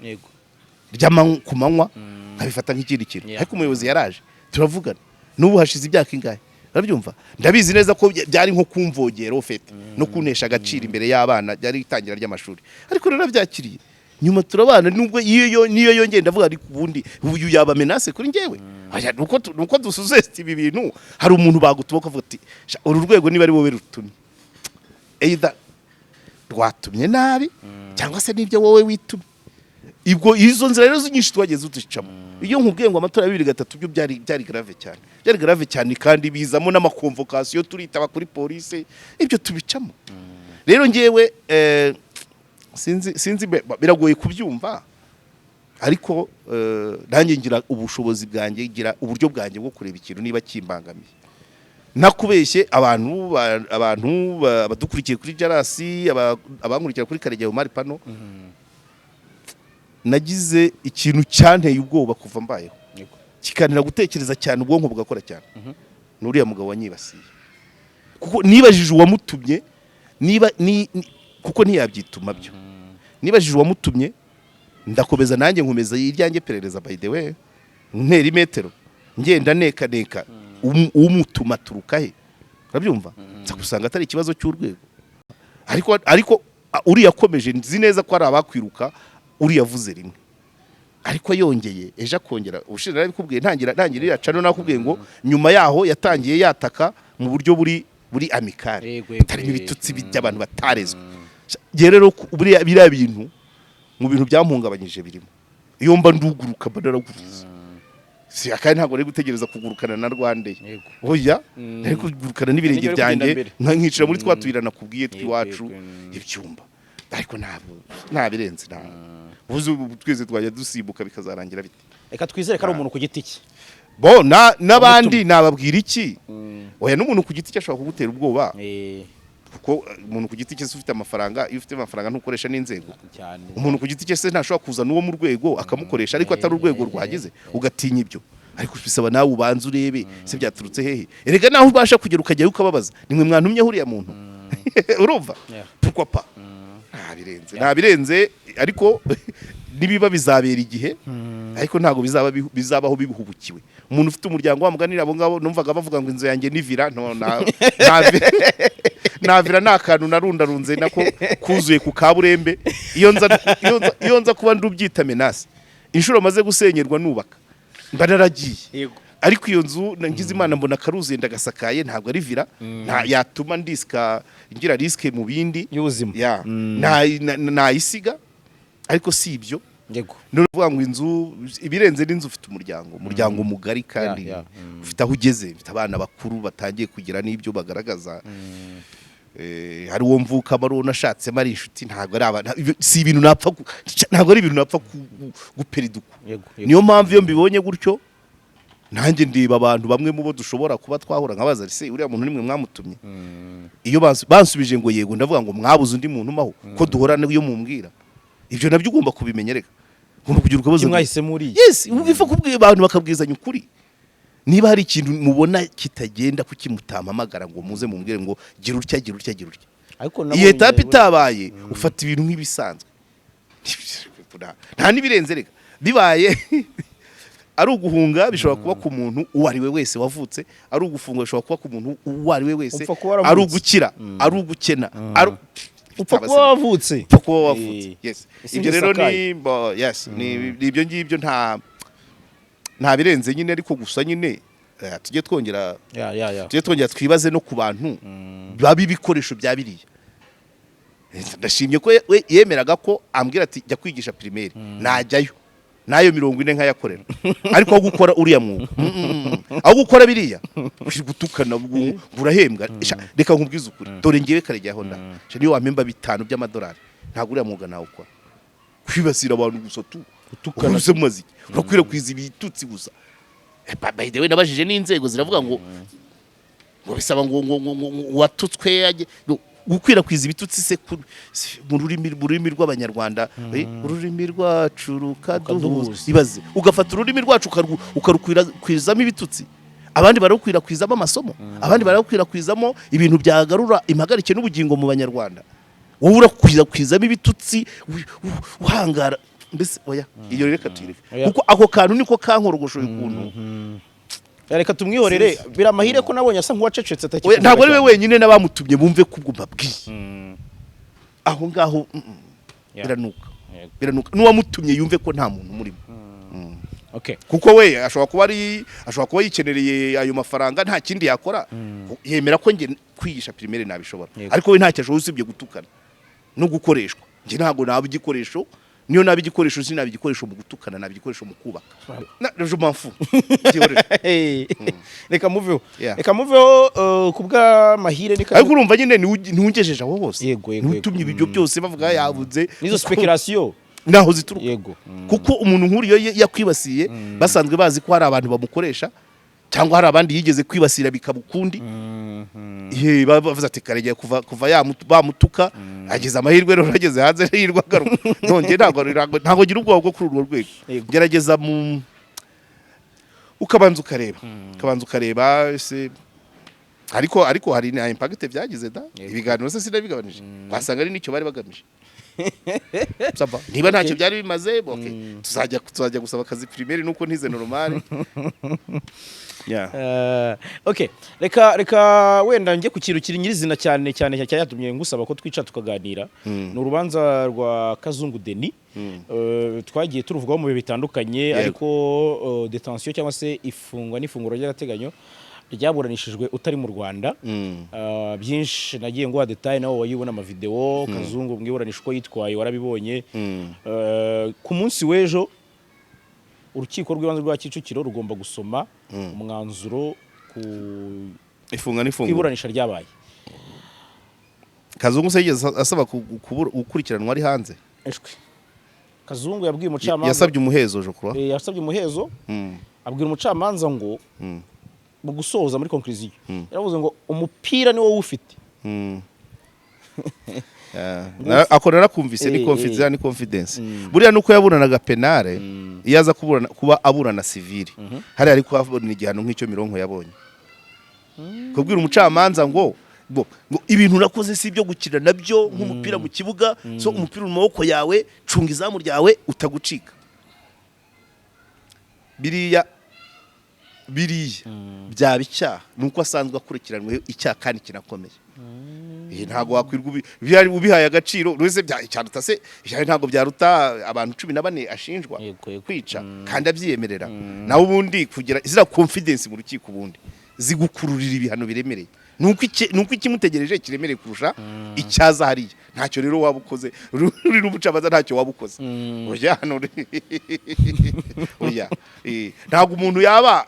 ry'amanywa ku manywa, nkabifata nk'ikindi kintu. Ariko umuyobozi yaraje turavugana, n'ubu hashize imyaka ingahe, urabyumva? Ndabizi neza ko byari nko kumvogera ufite no kuntesha agaciro imbere y'abana, byari itangira ry'amashuri, ariko narabyakiriye. Nyuma turabana, nubwo iyo yo niyo yongeye ndavuga, ariko ubundi uyu yaba menace kuri njyewe? Oya, nuko dusuzesita ibi bintu. Hari umuntu bagutuma ukavuga ati "Sha, uru rwego niba ari wowe rutumye, either rwatumye nabi cyangwa se n'ibyo wowe witumye." Ibwo izo nzira rero nyinshi twagiye ducamo. Iyo nkubwiye ngo amatora ya 2003 byo byari grave cyane, byari grave cyane, kandi bizamo n'ama convocation, turitaba kuri polisi, ibyo tubicamo. Rero ngewe sinzi biragoye kubyumva, ariko nanjye ngira ubushobozi bwanjye, ngira uburyo bwanjye bwo kureba ikintu niba kimbangamiye. Nakubeshye, abantu abadukurikiye kuri Jarasi, abankurikira kuri Karegeya Omar Pano, nagize ikintu cyanteye ubwoba kuva mbayeho, kikanira gutekereza cyane, ubwonko bugakora cyane, ni uriya mugabo wanyibasiye, kuko nibajije uwamutumye niba kuko ntiyabyituma byo. Nibajije uwamutumye, ndakomeza nanjye nkomeza iryanjye perereza. By the way, ntera imetero, ngenda neka neka umutuma aturuka he? Urabyumva, nza gusanga atari ikibazo cy'urwego, ariko uriya akomeje. Nzi neza ko hari abakwiruka. Uriya avuze rimwe, ariko yongeye ejo akongera. Ubushize narabikubwiye, ntangira iriya channel, nakubwiye ngo nyuma yaho yatangiye yataka mu buryo buri amical, Yego, butarimo ibitutsi by'abantu batarezwe. Njye rero biriya bintu mu bintu byampungabanyije birimo. Iyo mba nduguruka mba naragurutse, si akandi ntabwo nari gutegereza kugurukana na Rwandair. Oya, nari kugurukana n'ibirenge Nari kugenda byanjye, mbere. Nkicara muri twa tuyira nakubwiye tw'iwacu, Yego. ibyumba. Ariko ntabwo nta birenze, nta ubu twese twajya dusimbuka bikazarangira bite? Reka twizere ko ari umuntu ku giti cye. Bo n'abandi nababwira iki? Oya, n'umuntu ku giti cye ashobora kugutera ubwoba, kuko umuntu ku giti cye se ufite amafaranga, iyo ufite amafaranga ntukoresha n'inzego? Cyane. Umuntu ku giti cye se ntashobora kuzana uwo mu rwego akamukoresha, ariko atari urwego rwagize, ugatinya ibyo? Ariko bisaba nawe ubanza urebe se byaturutse hehe. Erega naho ubasha kugera ukajyayo ukababaza: "Nimwe mwantumyeho uriya muntu?" Urumva? Yeah. Pourquoi pas? Nta birenze, nta birenze, ariko nibiba bizabera igihe, ariko ntabwo bizaba bizabaho bihubukiwe. Umuntu ufite umuryango wamuganira, abo ngabo numvaga bavuga ngo inzu yanjye ni villa. No, nta villa, nta kantu narundarunze nako kuzuye ku kaburembe. Iyo nza kuba ndubyita menace, inshuro maze gusenyerwa nubaka mba naragiye. Ariko iyo nzu ngize Imana mbona karuzuye, ndagasakaye. Ntabwo ari villa, nta yatuma ndisika ngira risque mu bindi y'ubuzima. Ya, nayisiga, ariko si ibyo. Ni ukuvuga ngo inzu ibirenze n'inzu, ufite umuryango mugari kandi Yeah. ufite aho ugeze, ufite abana bakuru batangiye kugira n'ibyo bagaragaza. Hari uwo mvukamo, ari uwo nashatsemo, ari inshuti, ntabwo ari abana. Si ibintu napfa ntabwo ari ibintu napfa guperiduka. Yego. Niyo mpamvu iyo mbibonye gutyo, nanjye ndeba abantu bamwe mu bo dushobora kuba twahura, nkabaza: "Se uriya muntu nimwe mwamutumye?" Iyo bansubije ngo yego, ndavuga ngo mwabuze undi muntu umaho ko duhora iyo mumbwira? Ibyo nabyo ugomba kubimenya. Reka, ugomba kugira ukabaza. Kuki mwahisemo uriya? Yes, ifa kubwira abantu, bakabwizanya ukuri. Niba hari ikintu mubona kitagenda, kuki mutampamagara ngo muze mumbwire ngo gira utya, gira utya, gira utya? Ariko Iyi nabonye étape itabaye, ufata ibintu nk'ibisanzwe, nta n'ibirenze. Reka, bibaye ari uguhunga bishobora kuba ku muntu uwo ari we wese wavutse, ari ugufunga bishobora kuba ku muntu uwo ari we wese, Upfa kuba waravutse. ari ugukira, ari ugukena, ari Upfa kuba wavutse. Upfa kuba wavutse. Yes. Isi Ibyo rero ntisakaye. ni yes, ni ibyo ngibyo, nta birenze nyine. Ariko gusa nyine tujye twongera Ya. tujye twongera twibaze no ku bantu baba ibikoresho bya biriya. Ndashimye ko we yemeraga ko ambwira ati: "Jya kwigisha primaire," najyayo nayo 40 nkayakorera. Ariko aho gukora uriya mwuga, aho gukora biriya uri gutukana ngo urahembwa. Sha, reka nkubwize ukuri, dore ngewe Karegeya aho nda. Sha, niyo wampemba 5 by'amadolari, ntabwo uriya mwuga nawukora. Kwibasira abantu gusa tu, Gutukana. Gutukana mumaze iki? Urakwirakwiza ibitutsi gusa. By the way, nabajije n'inzego, ziravuga ngo bisaba ngo uwatutswe no, gukwirakwiza ibitutsi se mu rurimi rw'Abanyarwanda, ururimi rwacu rukaduhuza. Rukaduhuza. Ibaze ugafata ururimi rwacu ukarukwirakwizamo ibitutsi, abandi bararukwirakwizamo amasomo, abandi bararukwirakwizamo ibintu byagarura impagarike n'ubugingo mu Banyarwanda, wowe urakwirakwizamo ibitutsi uhangara mbese. Oya, iyo reka tuyireke, Oya. kuko ako kantu niko kankorogoshoye ukuntu. Ya, reka tumwihorere. Biramahire ko nabonye asa nk'uwacecetse, Oya, atakivuga ntabwo ari we cyane. wenyine, n'abamutumye bumve ko ubwo mbabwiye aho ngaho, biranuka. Biranuka. N'uwamutumye yumve ko nta muntu umurimo. Kuko we ashobora kuba yikenereye ayo mafaranga, nta kindi yakora. Yemera ko njye kwigisha primaire nabishobora, ariko we ntacyo ashoboye usibye gutukana no gukoreshwa. Njye ntabwo naba igikoresho. Niyo naba igikoresho, sinaba igikoresho mu gutukana, naba igikoresho mu kubaka. Je m'en fous. Byihorere. Hey. Reka muveho. Yeah. Reka muveho, ku bw'amahire ni Ariko urumva nyine ntiwungejeje aho hose, Yego. ntiutumye ibyo byose bavuga yabuze Nizo speculation. Naho zituruka. Kuko umuntu nk'uriyo yakwibasiye, basanzwe bazi ko hari abantu bamukoresha cyangwa hari abandi yigeze kwibasira bikaba ukundi. Ye, bavuze ati Karegeya kuva bamutuka ageze amahirwe rero ageze hanze yirirwa agaruka. Nongeye ntabwo ngira ubwoba bwo kuri urwo rwego. Gerageza mu ukabanza ukareba ese. Ariko hari na impact byagize da. Ibiganiro se sinabigabanije, wasanga ari nicyo bari bagamije. Ça va. Niba ntacyo byari bimaze, okay. Tuzajya gusaba akazi primaire nuko ntize normal. Yeah. Okay, reka wenda njye ku kintu kiri nyirizina cyane cyane cyatumye ngusaba ko twica tukaganira. Ni urubanza rwa Kazungu Denis. Twagiye turuvugaho mu bihe bitandukanye, ariko detention cyangwa se ifungwa n'ifunguro ry'agateganyo ryaburanishijwe utari mu Rwanda. Byinshi nagiye nguha détails, nawe wayibona amavideo. Kazungu mu iburanisha uko yitwaye warabibonye. Ku munsi w'ejo Urukiko rw'Ibanze rwa Kicukiro rugomba gusoma umwanzuro ku Ifunga ku n'ifunguro iburanisha ryabaye. Kazungu se yigeze asaba gukurikiranwa ari hanze? Eshwe, Kazungu yabwiye umucamanza Yasabye umuhezo, je crois. Yasabye umuhezo, abwira umucamanza ngo mu gusoza, muri conclusion, yaravuze ngo umupira ni wowe ufite. Yeah. Ako narakumvise ni confidence, ni confidence. Buriya nuko yaburanaga pénale, iyo aza kuburana, kuba aburana civile, hariya ari kuhabona igihano nk'icyo Mironko yabonye. Kubwira umucamanza ngo ibintu nakoze si ibyo gukina nabyo nk'umupira mu kibuga, so umupira uri mu maboko yawe, cunga izamu ryawe utagucika. Biriya byaba icyaha, nuko asanzwe akurikiranweho icyaha kandi kinakomeye. Ntabwo wakwirwa byari ubihaye agaciro uretse bya cyaruta se, byari ntabwo byaruta abantu 14 ashinjwa Yego, yego. kwica kandi abyiyemerera. Nawe ubundi kugira ziriya confidence mu rukiko, ubundi zigukururira ibihano biremereye, nuko ikimutegereje kiremereye kurusha icyaza hariya. Ntacyo rero waba ukoze uri n'umucamanza, ntacyo waba ukoze. Oya, hano oya. Ntabwo umuntu yaba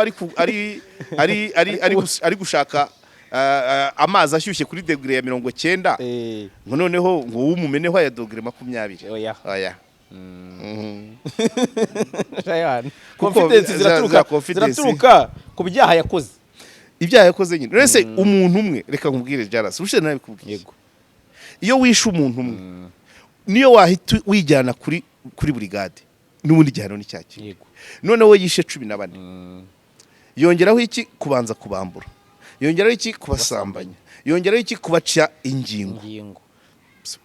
ari ku- ari ari ari ari ari gushaka amazi ashyushye kuri degré ya 90, ngo noneho ngo wumumeneho aya degré 20. Oya. Oya. Ryan, Kuko confidence ziraturuka za confidence. ziraturuka ku byaha yakoze. Ibyaha yakoze nyine. Uretse umuntu umwe, reka nkubwire, Jaras, ubushize narabikubwiye. Iyo wishe umuntu umwe, niyo wahita wijyana kuri brigade, n'ubundi igihano ni cya kimwe. Noneho yishe 14, yongeraho iki? Kubanza kubambura, yongeraho iki? Kubasambanya, yongeraho iki? Kubaca ingingo. Ingingo.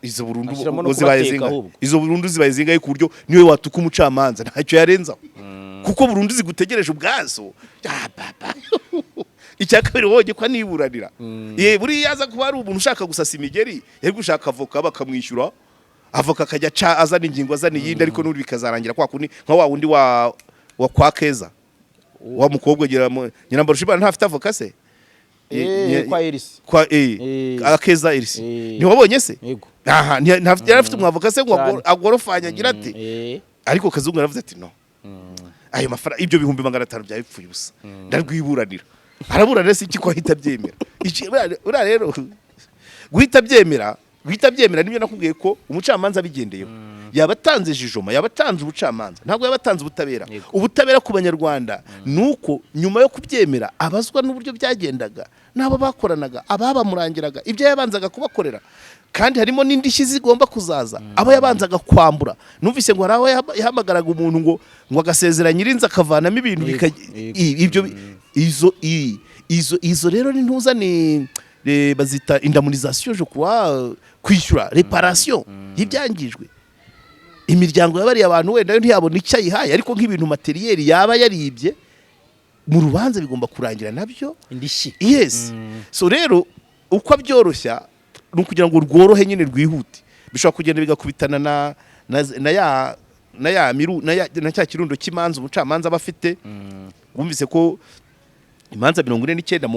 Izo burundu Ashyiramo no ubwo zibaye kubateka zingahe? Ahubwo. Izo burundu zibaye zingahe, ku buryo niwe watuka umucamanza ntacyo yarenzaho, kuko burundu zigutegereje ubwazo? Ah, baba. Icya kabiri, wonye ko aniburanira. Ye, buriya aza kuba ari umuntu ushaka gusasa imigeri, yari gushaka avoka bakamwishyura, avoka akajya aca azana ingingo, azana iyindi, ariko n'ubu bikazarangira kwa kundi, nka wa wundi wa kwa Keza, wa mukobwa Nyirambarushimana, ntafite avoka se? Kwa Elisi. Kwa Akeza Elisi. Ntiwabonye se? Yego. Aha, yari afite umwavoka se ngo Cyane. agorofanye agira ati ariko Kazungu yaravuze ati: "No, ayo mafaranga, ibyo 500,000 byaba bipfuye ubusa, ndarwiburanira." Araburanira se iki ko ahita abyemera? Buriya rero guhita abyemera nibyo nakubwiye ko umucamanza abigendeyeho yaba atanze jugement, yaba atanze ubucamanza, ntabwo yaba atanze ubutabera. Ubutabera ku Banyarwanda ni uko nyuma yo kubyemera abazwa n'uburyo byagendaga, n'abo bakoranaga, ababamurangiraga, ibyo yabanzaga kubakorera, kandi harimo n'indishyi zigomba kuzaza, abo yabanzaga kwambura. Numvise ngo hari aho yahamagaraga umuntu ngo agasezera nyirinzu akavanamo ibintu. Ibyo izo rero ni ntuza, ni bazita indemnisation, je crois, kwishyura réparation y'ibyangijwe. Imiryango yabariye abantu wenda yo ntiyabona icyo ayihaye, ariko nk'ibintu matériel yaba yaribye mu rubanza bigomba kurangira nabyo Indishyi. Yes. So rero uko abyoroshya ni ukugira ngo rworohe nyine, rwihute. Bishobora kugenda bigakubitana na ya miru na, ya, na cya kirundo cy'imanza umucamanza aba afite. Wumvise ko imanza 49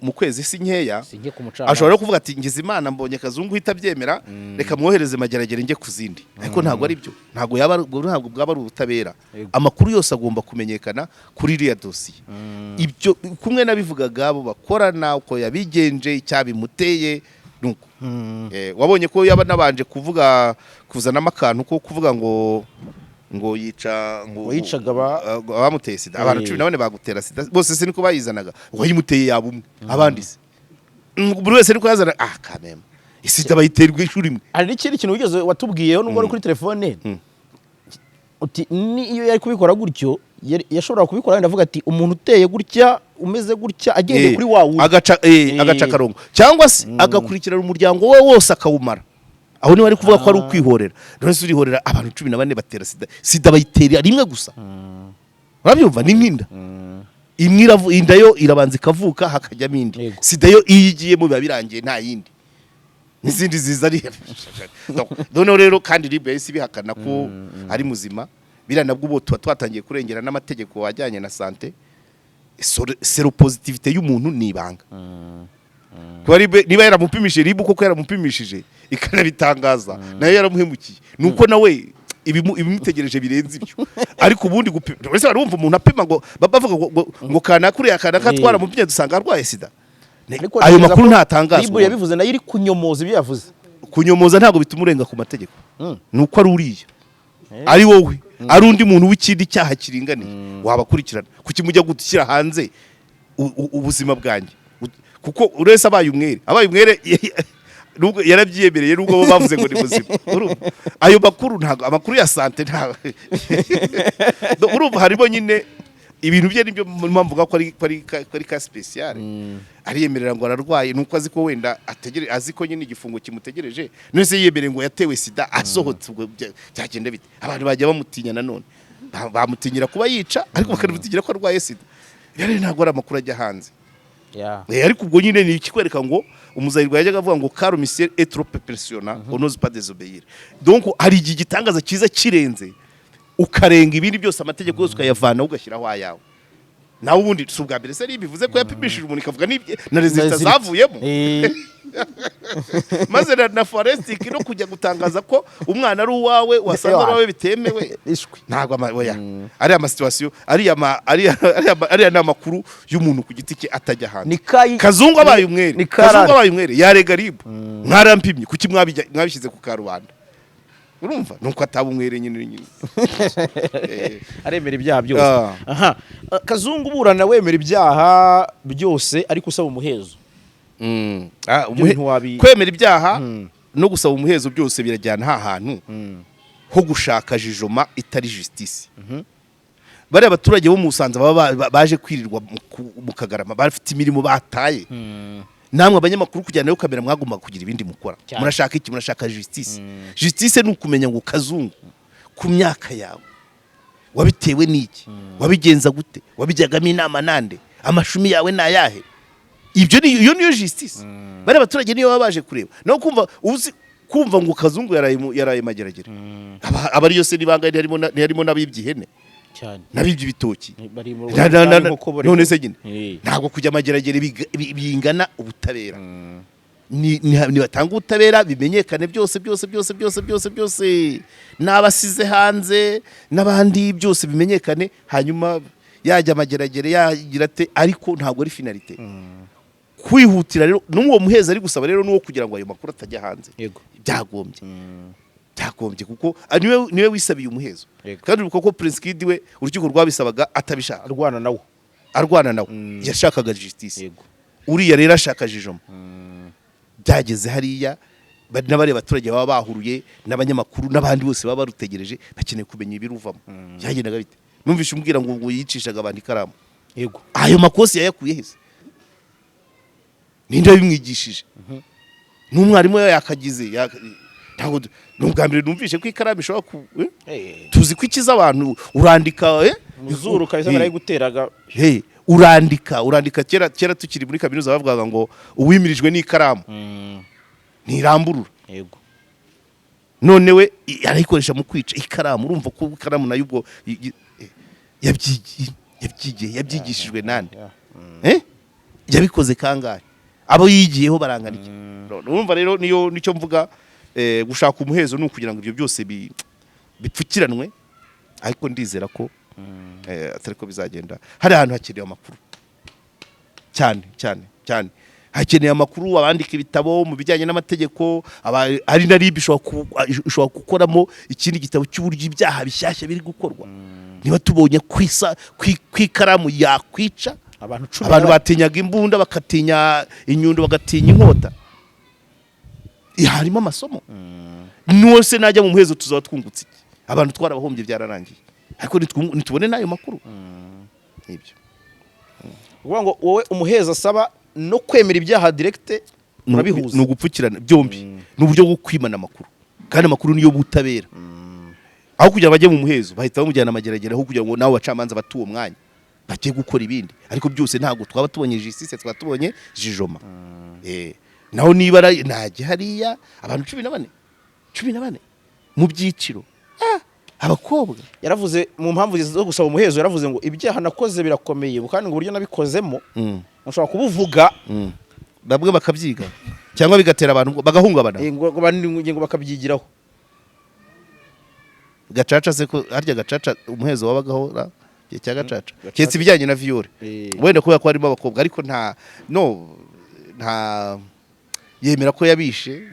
mu kwezi si nkeya. Si nke ku mucamanza. Ashobora no kuvuga ati: "Ngize Imana mbonye Kazungu uhita abyemera, reka mwohereze Mageragere njye ku zindi." Ariko ntabwo ari byo, ntabwo bwaba ari ubutabera. Amakuru yose agomba kumenyekana kuri iriya dosiye, ibyo kumwe nabivugaga, abo bakorana, uko yabigenje, icyabimuteye nuko. Wabonye ko yaba nabanje kuvuga, kuzanamo akantu ko kuvuga ngo yica ngo Ngo yicaga abamuteye sida, abantu 14 bagutera sida bose se niko bayizanaga? Uwayimuteye yaba umwe, abandi se? Buri wese niko yazana. Ah, kameme, isida bayiterwa inshuro imwe. Hari n'ikindi kintu wigeze watubwiyeho nubwo wari kuri telefone, uti ni iyo yari kubikora gutyo, yashoboraga kubikora wenda avuga ati umuntu uteye gutya, umeze gutya, agendeye kuri wa wundi. Agaca agaca akarongo, cyangwa se agakurikirana umuryango we wose akawumara. Aho niba ari kuvuga ko ari ukwihorera, none se urihorera abantu 14 batera sida? Sida bayitera rimwe gusa, urabyumva? Ni nk'inda imwe inda yo irabanza ikavuka, hakajyamo indi. Sida yo iyo igiyemo biba birangiye, nta yindi n'izindi ziza ari. Noneho rero kandi RIB yahise ibihakana ko ari muzima. Biriya nabwo ubu tuba twatangiye kurengera n'amategeko ajyanye na santé. Séropositivité y'umuntu ni ibanga. Kuba RIB niba yaramupimishije, RIB koko yaramupimishije ikanabitangaza, nayo yaramuhemukiye. Nuko nawe ibimutegereje birenze ibyo. Ariko ubundi gupima wese wari wumva umuntu apima ngo bavuga ngo kanaka uriya kanaka twaramupimye dusanga arwaye sida. Ariko Ayo ntekereza makuru ko ntatangazwa. RIB yabivuze nayo iri kunyomoza ibyo yavuze. Kunyomoza ntabwo bituma urenga ku mategeko. Ni uko ari uriya, ari wowe, ari undi muntu w'ikindi cyaha kiringaniye wabakurikirana. Kuki mujya gushyira hanze ubuzima bwanjye? Kuko urese abaye umwere nubwo yarabyiyemereye, nubwo bo bavuze ngo ni muzima. Urumva? Ayo makuru ntabwo, amakuru ya santé ntabwo. Urumva harimo nyine ibintu bye, nibyo mpamvu mvuga ko ari cas spécial. Ariyemerera ngo ararwaye, nuko azi ko wenda ategere, azi ko nyine igifungo kimutegereje. None se yiyemereye ngo yatewe sida, asohotse ubwo byagenda bite? Abantu bajya bamutinya nanone. Bamutinyira kuba yica, ariko bakanamutinyira ko arwaye sida. Rero ntabwo ari amakuru ajya hanze. Ariko ubwo nyine ni ikikwereka ngo umuzayirwa yajyaga avuga ngo car monsieur est trop impressionnant, on n'ose pas désobéir. Donc hari igihe igitangaza cyiza kirenze, ukarenga ibindi byose, amategeko yose ukayavanaho, ugashyiraho ayawe. Nawe ubundi si ubwa mbere se bivuze ko yapimishije umuntu, ikavuga na résultats zavuyemo, maze na forensic no kujya gutangaza ko umwana ari uwawe, wasanga ari uwawe bitemewe. Ishwi. Ntabwo oya, ariya ma situation, ariya ma ariya ariya ariya ni amakuru y'umuntu ku giti cye atajya hanze. Ni kayi. Kazungu abaye umwere, Ni Kazungu karande. abaye umwere yarega RIB: "Mwarampimye, kuki mwabishyize ku karubanda?" Urumva nuko ataba umwere nyine. Aremera ibyaha byose. Ah. Aha Kazungu uburana wemera ibyaha byose ariko usaba umuhezo. Ibyo bintu Kwemera ibyaha no gusaba umuhezo byose birajyana ha hantu ho gushaka jugement itari justice. Bariya abaturage bo mu Busanza baba baje kwirirwa mu Kagarama, bafite imirimo bataye. Namwe abanyamakuru kujyanayo kamera mwagomba kugira ibindi mukora. Murashaka iki? Murashaka justice? Justice ni ukumenya ngo Kazungu, ku myaka yawe wabitewe n'iki? Wabigenza gute? Wabijyagamo inama nande? Amashumi yawe ni ayahe? Ibyo ni iyo niyo justice. Bariya abaturage niyo baba baje kureba. No kumva uzi kumva ngo Kazungu yaraye Mageragere, aba ariyo se nibanga ntiharimo n'abibye ihene, Cyane. n'abibye ibitoki? Bari mu inkoko None se nyine ntabwo kujya Mageragere bingana ubutabera. Nibatanga ubutabera bimenyekane byose byose byose byose byose byose, n'abasize hanze n'abandi byose bimenyekane, hanyuma yajya Mageragere yagira ate, ariko ntabwo ari finalité kwihutira. Rero n'uwo muheza ari gusaba rero n'uwo kugira ngo ayo makuru atajya hanze. Byagombye kuko niwe wisabiye umuhezo. Kandi uribuka ko Prince Kid we urukiko rwabisabaga atabishaka. Arwana nawo. Arwana nawe, yashakaga justice. Uriya rero ashaka jugement. Byageze hariya n'abariya baturage baba bahuruye n'abanyamakuru n'abandi bose baba barutegereje, bakeneye kumenya ibiruvamo. Byagendaga bite? Numvishe umbwira ngo yicishaga abantu ikaramu. Ayo makosi yayakuye hese? Ninde wabimwigishije? N'umwarimu we yakagize ntabwo ni ubwa mbere numvishe ko ikaramu ishobora ku Tuzi ko ikiza abantu, urandika. Mu zuru kabisa. Barayiguteraga. Hey, urandika kera kera tukiri muri kaminuza bavugaga ngo uwimirijwe n'ikaramu ntiramburura. None we arayikoresha mu kwica ikaramu. Urumva ko ikaramu nayo ubwo yabyigishijwe nande? Yabikoze kangahe? Abo yigiyeho barangana iki? Urumva rero niyo nicyo mvuga, gushaka umuhezo ni ukugira ngo ibyo byose bipfukiranwe. Ariko ndizera ko atari ko bizagenda. Hari ahantu hakenewe amakuru cyane cyane cyane, hakeneye amakuru. Abandika ibitabo mu bijyanye n'amategeko, ari na RIB ishobora gukoramo ikindi gitabo cy'uburyo ibyaha bishyashya biri gukorwa. Niba tubonye ku ikaramu yakwica Abantu 10 abantu batinyaga imbunda, bakatinya inyundo, bagatinya inkota. Harimo amasomo. Nuwo se najya mu muhezo tuzaba twungutse iki? Abantu twarabahombye, byararangiye. Ariko nitubone n'ayo makuru, nibyo. Ukuvuga ngo wowe umuhezo asaba no kwemera ibyaha direct urabihuza? Ni ugupfukirana byombi, ni uburyo bwo kwimana amakuru. Kandi amakuru niyo butabera. Aho kugira ngo bajye mu muhezo, bahita bamujyana amageragere, aho kugira ngo nabo bacamanza bate uwo mwanya bajye gukora ibindi. Ariko byose ntabwo twaba tubonye justice, twaba tubonye jugement. Naho niba najya hariya abantu 14, 14 mu byiciro, abakobwa. Yaravuze mu mpamvu zo gusaba umuhezo, yaravuze ngo ibyaha nakoze birakomeye, kandi ngo uburyo nabikozemo nshobora kubuvuga Bamwe bakabyiga cyangwa bigatera abantu bagahungabana. Ngo bakabyigiraho. Gacaca se, ko harya gacaca umuhezo wabagaho ra? Igihe cya gacaca? Gacaca. Keretse ibijyanye na viol, wenda kubera ko harimo abakobwa, ariko nta no nta yemera ko yabishe.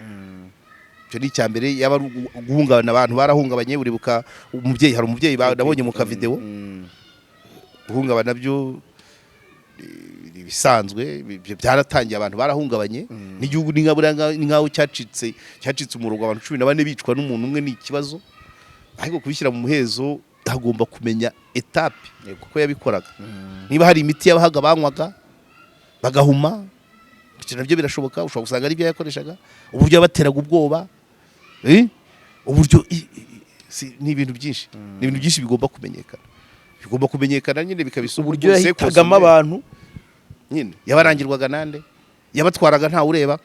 Icyo ni icya mbere. Yaba ari guhungabana, abantu barahungabanye. Uribuka umubyeyi, hari umubyeyi nabonye mu kavideo. Guhungabana byo ibisanzwe, ibyo byaratangiye, abantu barahungabanye n'igihugu ni nka buriya ni nkaho cyacitse umurongo. Abantu 14 bicwa n'umuntu umwe ni ikibazo, ariko kubishyira mu muhezo hagomba kumenya étape kuko yabikoraga, niba hari imiti yabahaga banywaga bagahuma, ibyo nabyo birashoboka. Ushobora gusanga ari ibyo yakoreshaga, uburyo yabateraga ubwoba, uburyo ni ibintu byinshi, ni ibintu byinshi bigomba kumenyekana, bigomba kumenyekana nyine bikaba isomo Uburyo rwose. yahitagamo abantu. Nyine yabarangirwaga nande? Yabatwaraga ntawe ureba?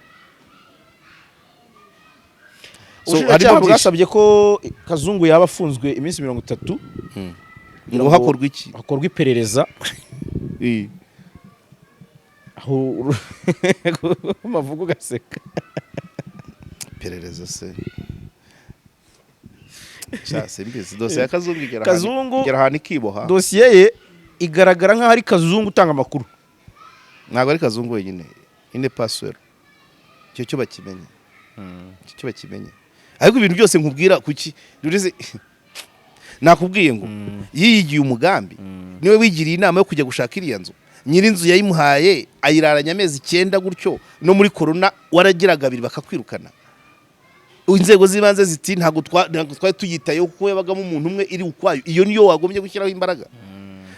So, Ubushinjacyaha harimo byinshi. bwasabye ko Kazungu yaba afunzwe iminsi 30 kugira Ngo hakorwa iki? Hakorwa iperereza. Aho mavuga ugaseka. Iperereza se? Sha, simbizi. Dosiye ya Kazungu igera igera ahantu ikiboha. Dosiye ye igaragara nk'aho ari Kazungu utanga amakuru. Ntabwo ari Kazungu wenyine, ine paswero, icyo cyo bakimenye, icyo cyo bakimenye. Ariko ibintu byose nkubwira, kuki rurize nakubwiye ngo yiyigiye umugambi, niwe wigiriye inama yo kujya gushaka iriya nzu. Nyir'inzu yayimuhaye ayiraranye amezi 9 gutyo, no muri korona waragiraga abiri bakakwirukana. Inzego z'ibanze ziti ntabwo twari tuyitayeho kuko yabagamo umuntu umwe, iri ukwayo. Iyo niyo wagombye gushyiraho imbaraga.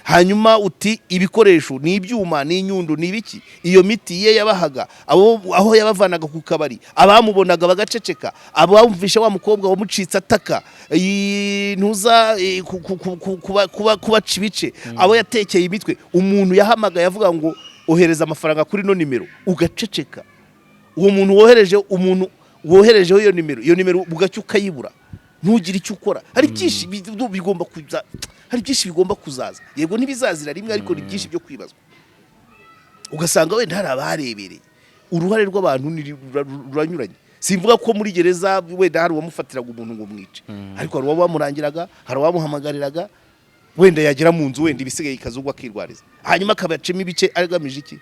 Hanyuma uti ibikoresho ni ibyuma, ni inyundo, ni ibiki, iyo miti ye yabahaga abo, aho yabavanaga ku kabari, abamubonaga bagaceceka, abamvisha wa mukobwa wamucitse ataka, ntuza kubaca ibice, abo yatekeye imitwe, umuntu yahamagaye avuga ngo ohereza amafaranga kuri no nimero, ugaceceka. Uwo muntu wohereje, umuntu woherejeho iyo nimero, iyo nimero bugacya ukayibura, ntugire icyo ukora. Hari byinshi bigomba kuza, hari byinshi bigomba kuzaza. Yego, ntibizazira rimwe, ariko ni byinshi byo kwibazwa. Ugasanga wenda hari abarebereye. Uruhare rw'abantu ruranyuranye. Simvuga ko muri gereza wenda hari uwamufatiraga umuntu ngo mwice, ariko hari uwamurangiraga, hari uwamuhamagariraga, wenda yagera mu nzu, wenda ibisigaye ikazugwa akirwariza, hanyuma akabacemo ibice agamije iki?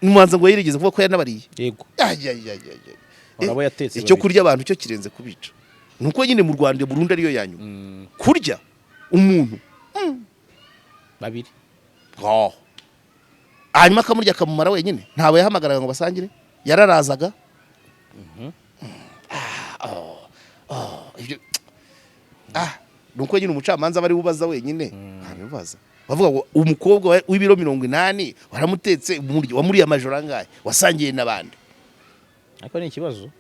Umuhanzi ngo yirigeze kuvuga ko yanabariye. Yego. Ay, ay, ay, ay, ay. Hari abo yatetse Icyo babiri. kurya abantu cyo kirenze kubica. Nuko nyine mu Rwanda burundu ariyo ya nyuma, kurya umuntu Babiri. Ngaho, hanyuma akamurya akamumara wenyine, ntabwo yahamagaraga ngo basangire, yararazaga. Ah, oh, oh, nuko nyine umucamanza aba ari we ubaza wenyine, ntabibaza. Bavuga ngo umukobwa w'ibiro 80 waramutetse, wamuriye amajoro angahe, wasangiye n'abandi? Ariko ni ikibazo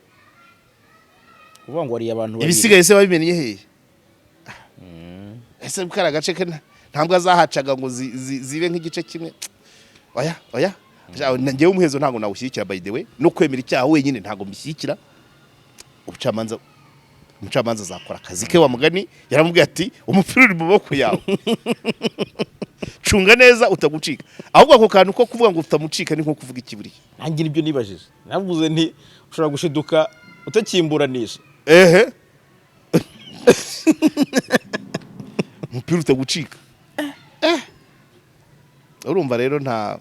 kuvuga ngo wariye abantu babiri. Ibisigaye se babimenye hehe? Ese kari agace ke ntabwo azahacaga ngo zibe nk'igice kimwe? Oya, oya. Njyewe umuhezo ntabwo nawushyigikira, by the way. No kwemera icyaha wenyine ntabwo mbishyigikira. Umucamanza azakora akazi ke. Wa mugani yaramubwiye ati umupira uri mu maboko yawe, cunga neza utagucika. Ahubwo ako kantu ko kuvuga ngo utamucika ni nko kuvuga ikiburiya. Nanjye nibyo nibajije, navuze nti ushobora gushiduka utakimburanisha. Ehe, umupira utagucika. Urumva rero nta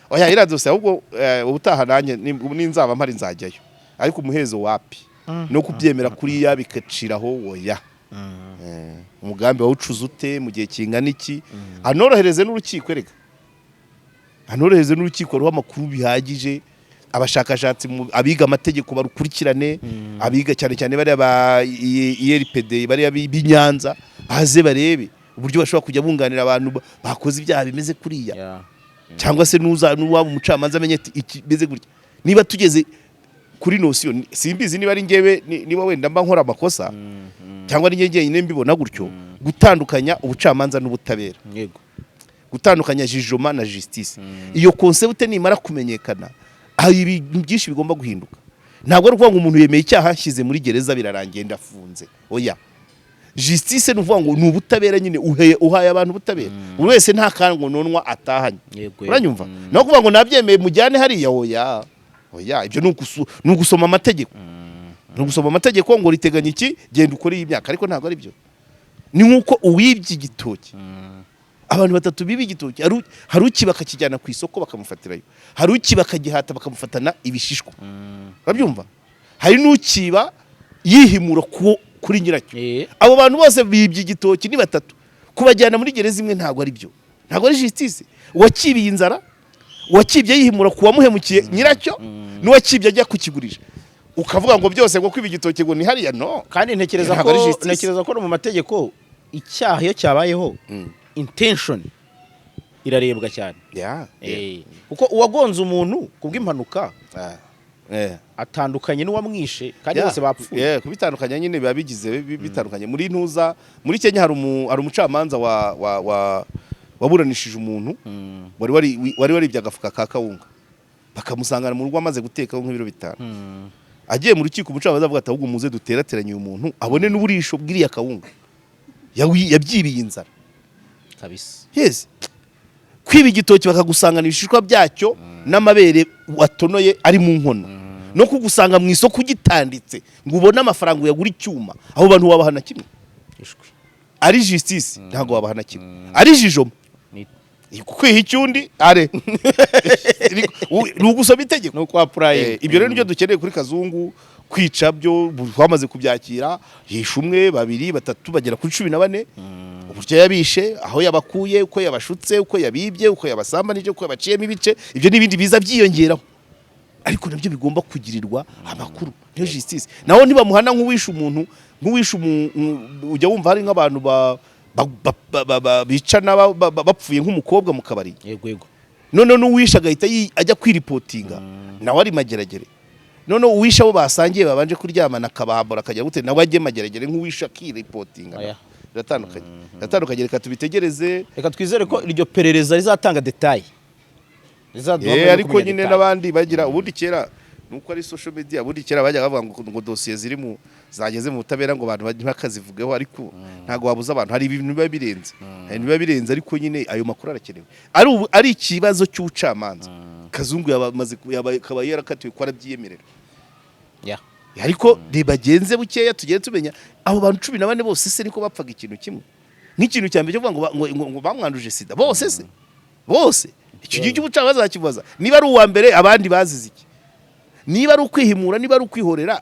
oya, iriya dosiye ahubwo ubutaha nanjye ninzaba mpari nzajyayo, ariko umuhezo wapi, no kubyemera kuriya bigaciraho, oya. Umugambi wawucuze ute, mu gihe kingana iki? Anorohereze n'urukiko, erega anorohereze n'urukiko ruha amakuru bihagije, abashakashatsi abiga amategeko barukurikirane, abiga cyane cyane bariya ba IRPD, bariya b'i Nyanza, baze barebe uburyo bashobora kujya bunganira abantu bakoze ibyaha bimeze kuriya, cyangwa se nuza n'uwaba umucamanza amenye ati iki bimeze gutya. Niba tugeze Kuri notion, simbizi niba ari njyewe, niba wenda mba nkora amakosa cyangwa ari njye njyenyine mbibona gutyo, gutandukanya ubucamanza n'ubutabera, gutandukanya jugement na justice, iyo concept nimara kumenyekana, hari ibintu byinshi bigomba guhinduka. Ntabwo ari ukuvuga ngo umuntu yemeye icyaha, nshyize muri gereza, birarangiye, ndafunze. Oya, justice ni ukuvuga ngo ni ubutabera nyine, uhaye abantu ubutabera, buri wese nta kangononwa atahanye. Uranyumva? Naho kuvuga ngo nabyemeye, mujyane hariya, oya, oya, ibyo ni ugusoma amategeko, ni ugusoma amategeko ngo riteganya iki, genda ukore iyi myaka, ariko ntabwo ari byo. Ni nk'uko uwibye igitoki, abantu batatu biba igitoki, hari ukiba akakijyana ku isoko bakamufatirayo, hari ukiba akagihata bakamufatana ibishishwa, urabyumva? Hari n'ukiba yihimura kuri nyiracyo. Abo bantu bose bibye igitoki ni batatu, kubajyana muri gereza imwe ntabwo ari byo, ntabwo ari justice. Uwakibiye inzara, uwakibye yihimura ku wamuhemukiye nyiracyo, n'uwakibye ajya kukigurisha, ukavuga ngo byose ngo kwiba igitoki ngo ni hariya, no. Kandi ntekereza Ntabwo ko ari justice. Ntekereza ko no mu mategeko, icyaha iyo cyabayeho, intention irarebwa cyane. Kuko uwagonze umuntu kubw'impanuka atandukanye n'uwamwishe kandi bose bapfuye. Yeah, kubitandukanya nyine biba bigize bitandukanye. Muri ntuza, muri Kenya hari umucamanza wa wa wa waburanishije umuntu wari waribye agafuka ka kawunga, bakamusangana mu rugo amaze gutekaho nk'ibiro 5. Agiye mu rukiko, umucamanza avuga ati: "Ahubwo muze duterateranye uyu muntu, abone n'uburisho bw'iriya kawunga. Yabyibiye inzara." Kabisa. Yes, kwiba igitoki bakagusangana ibishishwa byacyo n'amabere watonoye ari mu nkono, no kugusanga mu isoko ugitanditse ngo ubone amafaranga uyagura icyuma, abo bantu wabahana kimwe? Ishwi. Ari justice, ntabwo wabahana kimwe, ari jugement. Kwiha icyundi are ni ugusoma itegeko. Ni uko applying. Ibyo rero nibyo dukeneye kuri Kazungu. Kwica byo twamaze kubyakira, yishe umwe, babiri, batatu, bagera kuri 14. Uburyo yabishe, aho yabakuye, uko yabashutse, uko yabibye, uko yabasambanije, uko yabaciyemo ibice, ibyo n'ibindi biza byiyongeraho, ariko nabyo bigomba kugirirwa amakuru, niyo justice. Naho ntibamuhana nk'uwishe umuntu, nk'uwishe ujya wumva hari nk'abantu bicana bapfuye nk'umukobwa mu kabari, yego yego noneho n'uwishe agahita ajya kwiripotinga, nawe ari Mageragere. Noneho uwishe abo basangiye, babanje kuryamana, akabahambura, akajya gute, nawe ajye Mageragere nk'uwishe akiripotinga? Oya. Biratandukanye, biratandukanye, reka tubitegereze. Reka twizere ko iryo perereza rizatanga détails, rizaduha amahirwe yo Ariko kumenya nyine détails. N'abandi bagira ubundi kera, nuko ari social media, ubundi kera bajyaga bavuga ngo dosiye ziri mu zageze mu butabera, ngo abantu ntibakazivugeho, ariko ntabwo wabuza abantu, hari ibintu biba birenze, hari ibintu biba birenze, ariko nyine ayo makuru arakenewe. Ari ikibazo cy'ubucamanza, Kazungu yaba akaba yarakatiwe ko arabyiyemerera. Ariko ribagenze bukeya, tugende tumenya abo bantu 14 bose se niko bapfaga ikintu kimwe? Nk'ikintu cya mbere cyo kuvuga ngo bamwanduje sida bose se bose, icyo gihe cy'ubucamanza bakibaza niba ari uwa mbere, abandi bazize iki? Niba ari ukwihimura, niba ari ukwihorera,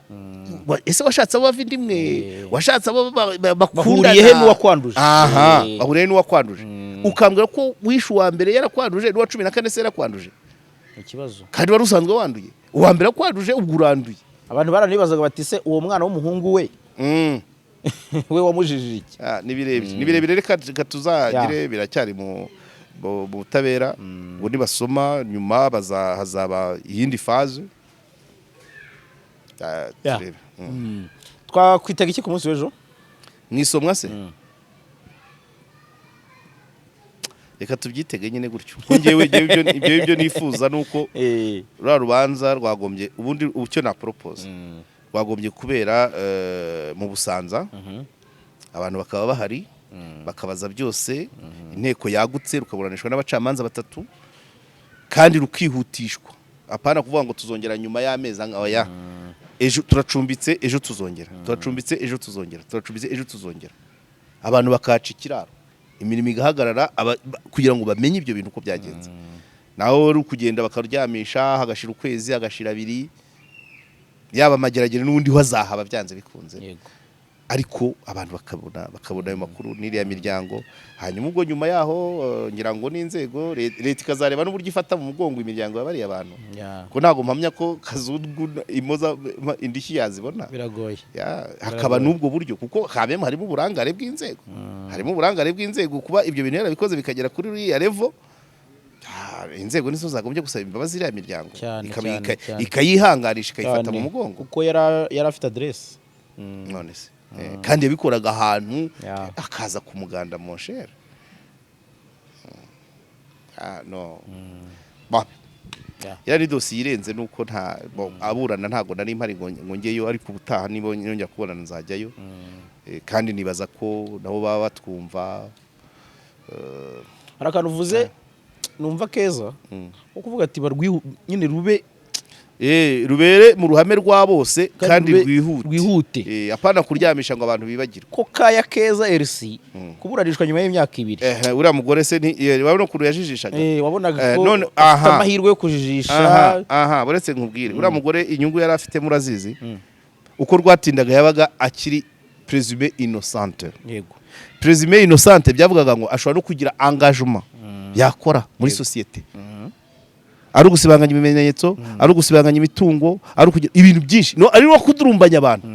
ese washatse abo bava inda imwe, washatse abo bakundana? Bahuriye he n'uwakwanduje? Aha, bahuriye n'uwakwanduje? Ukambwira ko wishe uwa mbere yarakwanduje, n'uwa 14 se yarakwanduje? Ikibazo. Kandi wari usanzwe wanduye, uwa mbere akwanduje, ubwo uranduye. Abantu baranibazaga bati: "Se uwo mwana w'umuhungu we, we wamujijije iki?" Ah, ni birebire, ni birebire, reka tuzagire, biracyari mu butabera, ngo nibasoma nyuma hazaba iyindi phase. Ah, turebe. Twakwitega iki ku munsi w'ejo? Mu isomwa se? Reka tubyitege nyine gutyo, kuko njyewe ibyo nifuza ni uko ruriya rubanza rwagombye, ubundi icyo na propose, rwagombye kubera mu Busanza, abantu bakaba bahari, bakabaza byose, inteko yagutse, rukaburanishwa n'abacamanza batatu kandi rukihutishwa. Apana kuvuga ngo tuzongera nyuma y'amezi oya, ejo turacumbitse, ejo tuzongera, turacumbitse, ejo tuzongera, turacumbitse, ejo tuzongera, abantu bakaca ikiraro, imirimo igahagarara, kugira ngo bamenye ibyo bintu uko byagenze. Naho wari ukugenda bakaryamisha, hagashira ukwezi, hagashira abiri, yaba Mageragere n'ubundi ho azahaba byanze bikunze. Ariko abantu bakabona ayo makuru n'iriya miryango, hanyuma ubwo nyuma yaho, ngira ngo n'inzego, leta ikazareba n'uburyo ifata mu mugongo imiryango ya bariya bantu, ko ntabwo mpamya ko Kazungu imoza indishyi yazibona. Biragoye. Ya, hakaba n'ubwo buryo, kuko habemo harimo uburangare bw'inzego, harimo uburangare bw'inzego kuba ibyo bintu yarabikoze bikagera kuri uriya level. Ah, Inzego nizo zagombye gusaba imbabazi iriya miryango, Cyane, cyane, cyane. ikayihanganisha, ikayifata Cyane. mu mugongo. Kuko yari afite aderesi. None se, kandi yabikoraga ahantu akaza ku muganda, mon cher. Ah, no. Ba. Yari dosiye irenze, nuko nta bo, aburana ntago nari mpari ngo njyeyo, ariko ubutaha niba nyongera kubonana nzajyayo. Kandi nibaza ko nabo baba batwumva. Hari akantu uvuze numva keza, ko kuvuga ati barwihu nyine rube Rubere mu ruhame rwa bose kandi rwihute. Rwihute. Apana kuryamisha ngo abantu bibagirwe. Ko kaya keza RC kuburanishwa nyuma y'imyaka 2. Uriya mugore se ni wabona ukuntu yajijishaga. Wabonaga ko none- afite amahirwe yo kujijisha. Aha, buretse nkubwire, uriya mugore inyungu yari afite murazizi, uko rwatindaga yabaga akiri présumé innocente. Présumé innocente byavugaga ngo ashobora no kugira engagement yakora muri sosiyete, ari ugusibanganya ibimenyetso, ari ugusibanganya imitungo, ari ukugira ibintu byinshi, no, ari no kudurumbanya abantu.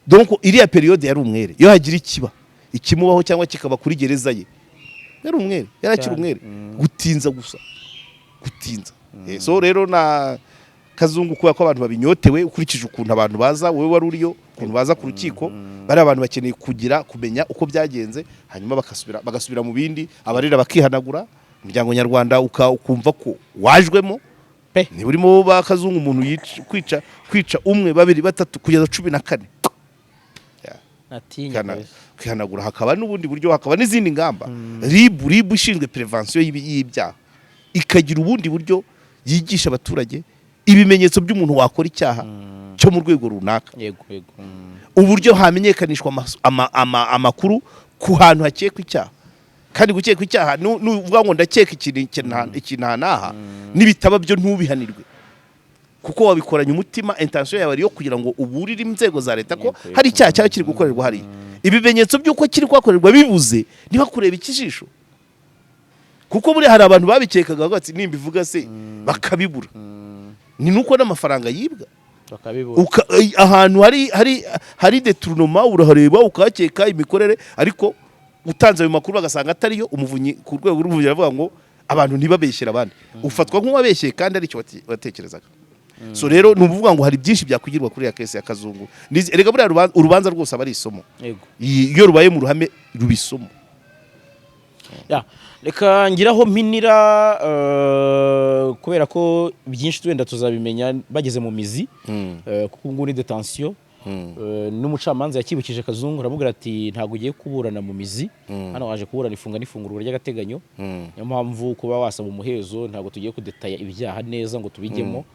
Donc iriya période yari umwere. Iyo hagira ikiba ikimubaho cyangwa kikaba kuri gereza ye, yari umwere, yari akiri umwere. Gutinza gusa, gutinza. So rero na Kazungu, kubera ko abantu babinyotewe, ukurikije ukuntu abantu baza, wowe wari uriyo, ukuntu baza ku rukiko, bari abantu bakeneye kugira kumenya uko byagenze, hanyuma bagasubira mu bindi, abarira bakihanagura, umuryango nyarwanda ukumva ko wajwemo. Pe. Niba urimo ba Kazungu, umuntu kwica umwe, babiri, batatu, kugeza 14. Natinya kabisa. Kwihanagura, hakaba n'ubundi buryo, hakaba n'izindi ngamba. RIB ishinzwe prévention y'ibyaha ikagira ubundi buryo yigisha abaturage ibimenyetso by'umuntu wakora icyaha cyo mu rwego runaka, yego yego uburyo hamenyekanishwa amakuru ku hantu hakekwa icyaha. Kandi gukekwa icyaha, nuvuga ngo ndakeka ikintu iki aha n'aha, n'ibitaba byo ntubihanirwe kuko wabikoranye umutima, intention yawe ari iyo kugira ngo uburire inzego za leta ko hari icyaha cyaba kiri gukorerwa hariya. Ibimenyetso by'uko kiri kuhakorerwa bibuze, niba kureba ikijisho, kuko buriya hari abantu babikekaga bavuga ati nimbivuga se, bakabibura. Ni nuko n'amafaranga yibwa bakabibura. Ahantu hari détournement urahareba ukahakeka imikorere, ariko utanze ayo makuru bagasanga atariyo, umuvunyi, ku rwego rw'umuvunyi aravuga ngo abantu ntibabeshyere abandi, ufatwa nk'uwabeshyeye kandi aricyo watekerezaga. So rero ni ukuvuga ngo hari byinshi byakwigirwa kuri ya case ya Kazungu. Erega buriya urubanza rwose aba ari isomo. Iyo rubaye mu ruhame ruba isomo. Ya, reka ngiraho mpinira, kubera ko byinshi wenda tuzabimenya bageze mu mizi, kuko ubu ngubu ni détention. N'umucamanza yakibukije Kazungu, aramubwira ati ntabwo ugiye kuburana mu mizi hano, waje kuburana ifunga n'ifungurwa ry'agateganyo, niyo mpamvu kuba wasaba umuhezo, ntabwo tugiye kudetaya ibyaha neza ngo tubijyemo.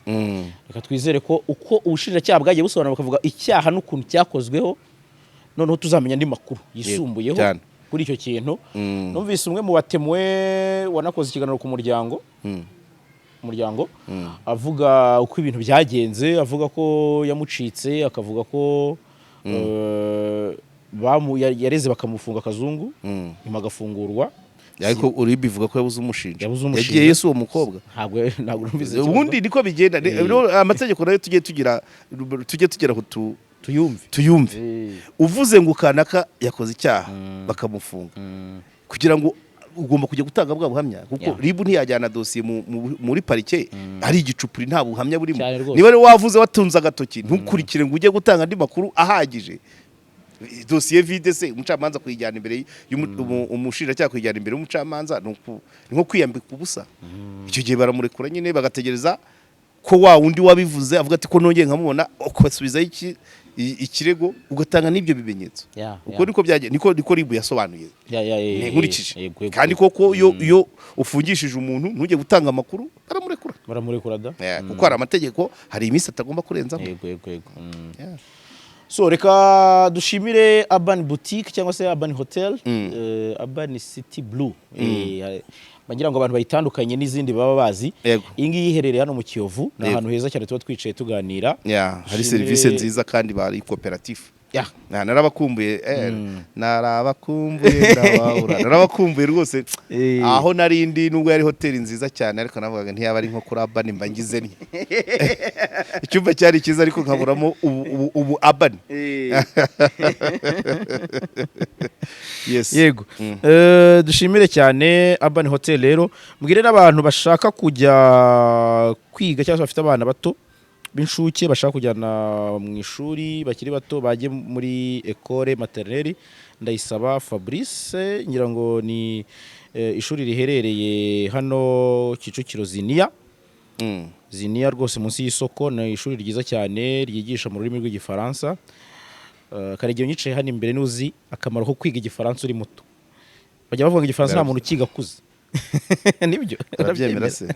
Reka twizere ko uko ubushinjacyaha bwagiye busobanura, bakavuga icyaha n'ukuntu cyakozweho, noneho tuzamenya andi makuru yisumbuyeho kuri icyo kintu. Numvise umwe mu batemwe wanakoze ikiganiro ku muryango avuga uko ibintu byagenze, avuga ko yamucitse, akavuga ko yareze bakamufunga Kazungu, nyuma agafungurwa. Ariko uri bivuga ko yabuze umushinja. Yabuze umushinja. Yagiye yesu uwo mukobwa. Ntabwo numvise ikibazo. Ubundi niko bigenda. Rero amategeko nayo tujye tugera ku tuyumve. Tuyumve. Uvuze ngo kanaka yakoze icyaha bakamufunga, kugira ngo ugomba kujya gutanga bwa buhamya, kuko RIB ntiyajyana dosiye muri parike ari igicupuri, nta buhamya burimo. Cyane rwose. Niba rero wavuze watunze agatoki, ntukurikire ngo ujye gutanga andi makuru ahagije, dosiye vide se umucamanza kuyijyana imbere umushinjacyaha kuyijyana imbere y'umucamanza ni nko kwiyambika ubusa. Icyo gihe baramurekura nyine, bagategereza ko wa wundi wabivuze avuga ati ko nongeye nkamubona, ukasubizayo ikirego, ugatanga n'ibyo bimenyetso. Uko niko byagiye, niko RIB yasobanuye. Nkurikije kandi koko iyo ufungishije umuntu ntujye gutanga amakuru, baramurekura. Baramurekura da. Kuko hari amategeko, hari iminsi atagomba kurenzamo. Yego. So reka dushimire Urban Boutique cyangwa se Urban Hotel, Urban City Blue. Bagira ngo abantu bayitandukanye n'izindi baba bazi. Iyi ngiyi iherereye hano mu Kiyovu, ni ahantu heza cyane tuba twicaye tuganira. Yeah, hari serivisi nziza kandi bari coopérative. Ya. Narabakumbuye, narabakumbuye, ndababura, narabakumbuye rwose. Aho narindi, nubwo yari hoteli nziza cyane, ariko navugaga ntiyaba ari nko kuri Urban mba ngize nti icyumba cyari cyiza, ariko nkaburamo ubu Urban. Yes. Yego. Dushimire cyane Urban Hotel. Rero mbwire n'abantu bashaka kujya kwiga cyangwa se bafite abana bato b'inshuke bashaka kujyana mu ishuri bakiri bato, bajye muri Ecole Maternelle Ndayisaba Fabrice. Ngira ngo ni ishuri riherereye hano Kicukiro Ziniya. Ziniya rwose, munsi y'isoko. Ni ishuri ryiza cyane ryigisha mu rurimi rw'Igifaransa. Karegeya unyicaye hano imbere, nuzi akamaro ko kwiga Igifaransa uri muto. Bajya bavuga ngo Igifaransa nta muntu ukiga akuze, nibyo? Urabyemera se?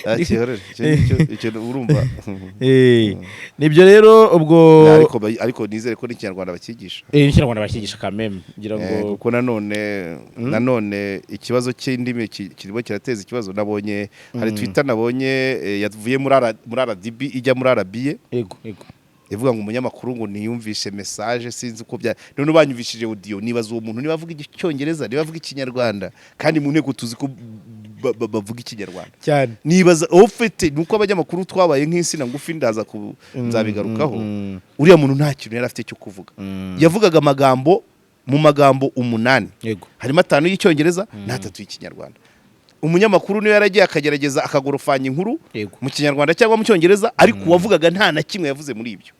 Akihorere icyo icyo urumva. Nibyo rero ubwo. Ariko nizere ko n'Ikinyarwanda bakigisha. N'ikinyarwanda bakigisha kameme, ngira ngo. Kuko nanone ikibazo cy'indimi kirimo kirateza ikibazo. Nabonye hari Twitter nabonye yavuye muri RDB ijya muri RBA, yego yego ivuga ngo umunyamakuru ngo ntiyumvishe message, sinzi uko bya none banyumvishije audio, nibaza uwo muntu niba avuga Icyongereza, niba avuga Ikinyarwanda, kandi mu nteko tuzi ko bavuga Ikinyarwanda. Cyane. Nibaza ufite nuko abanyamakuru twabaye nk'insina ngufi, ndaza ku nzabigarukaho. Uriya muntu nta kintu yari afite cyo kuvuga. Yavugaga amagambo, mu magambo 8 harimo 5 y'Icyongereza n'atatu y'Ikinyarwanda. Umunyamakuru niyo yaragiye akagerageza akagorofanya inkuru mu Kinyarwanda cyangwa mu Cyongereza, ariko uwavugaga nta na kimwe yavuze muri ibyo,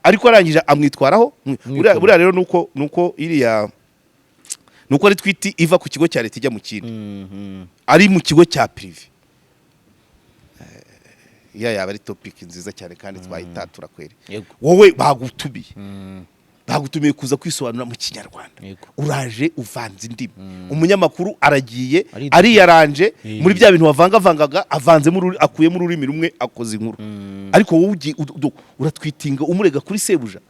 ariko arangije amwitwaraho. Buriya rero nuko iriya nuko ari tweet iva ku kigo cya leta ijya mu kindi, ari mu kigo cya privé. Iya yaba ari topic nziza cyane kandi twayitatura kweri. Wowe bagutumiye kuza kwisobanura mu Kinyarwanda, uraje uvanze indimi, umunyamakuru aragiye ariyaranje muri bya bintu wavangavangaga, avanzemo akuyemo ururimi rumwe, akoze inkuru, ariko wowe ugiye uratwitinga umurega kuri sebuja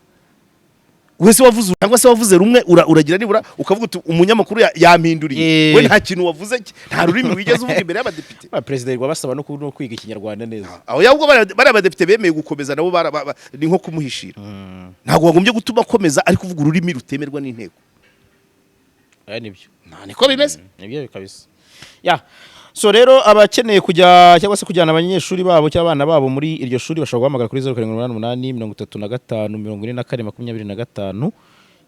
wese wavuze cyangwa se wavuze rumwe, uragira nibura ukavuga uti umunyamakuru yampinduriye. We nta kintu wavuze, nta rurimi wigeze uvuga imbere y'abadepite. Ba perezida yirirwa basaba no kwiga Ikinyarwanda neza. Aho yabwo bariya badepite bemeye gukomeza nabo ni nko kumuhishira. Ntabwo wagombye gutuma akomeza ari kuvuga ururimi rutemerwa n'inteko. Aya nibyo. Nta niko bimeze. Nibyo kabisa. Ya, so rero abakeneye kujya cyangwa se kujyana abanyeshuri babo cyangwa abana babo muri iryo shuri bashobora guhamagara kuri 0788 35 44 25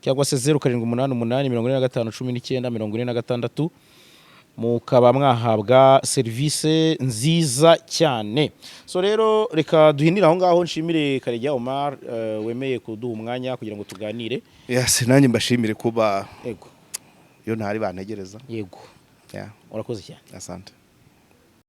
cyangwa se 0788 45 19 46, mukaba mwahabwa serivisi nziza cyane. So rero reka duhinire aho ngaho. Nshimire Karegeya Omar wemeye kuduha umwanya kugira ngo tuganire. Yes, nanjye mbashimire kuba Yego. iyo ntari bantegereza. Yego. Yeah. Urakoze cyane. Asante.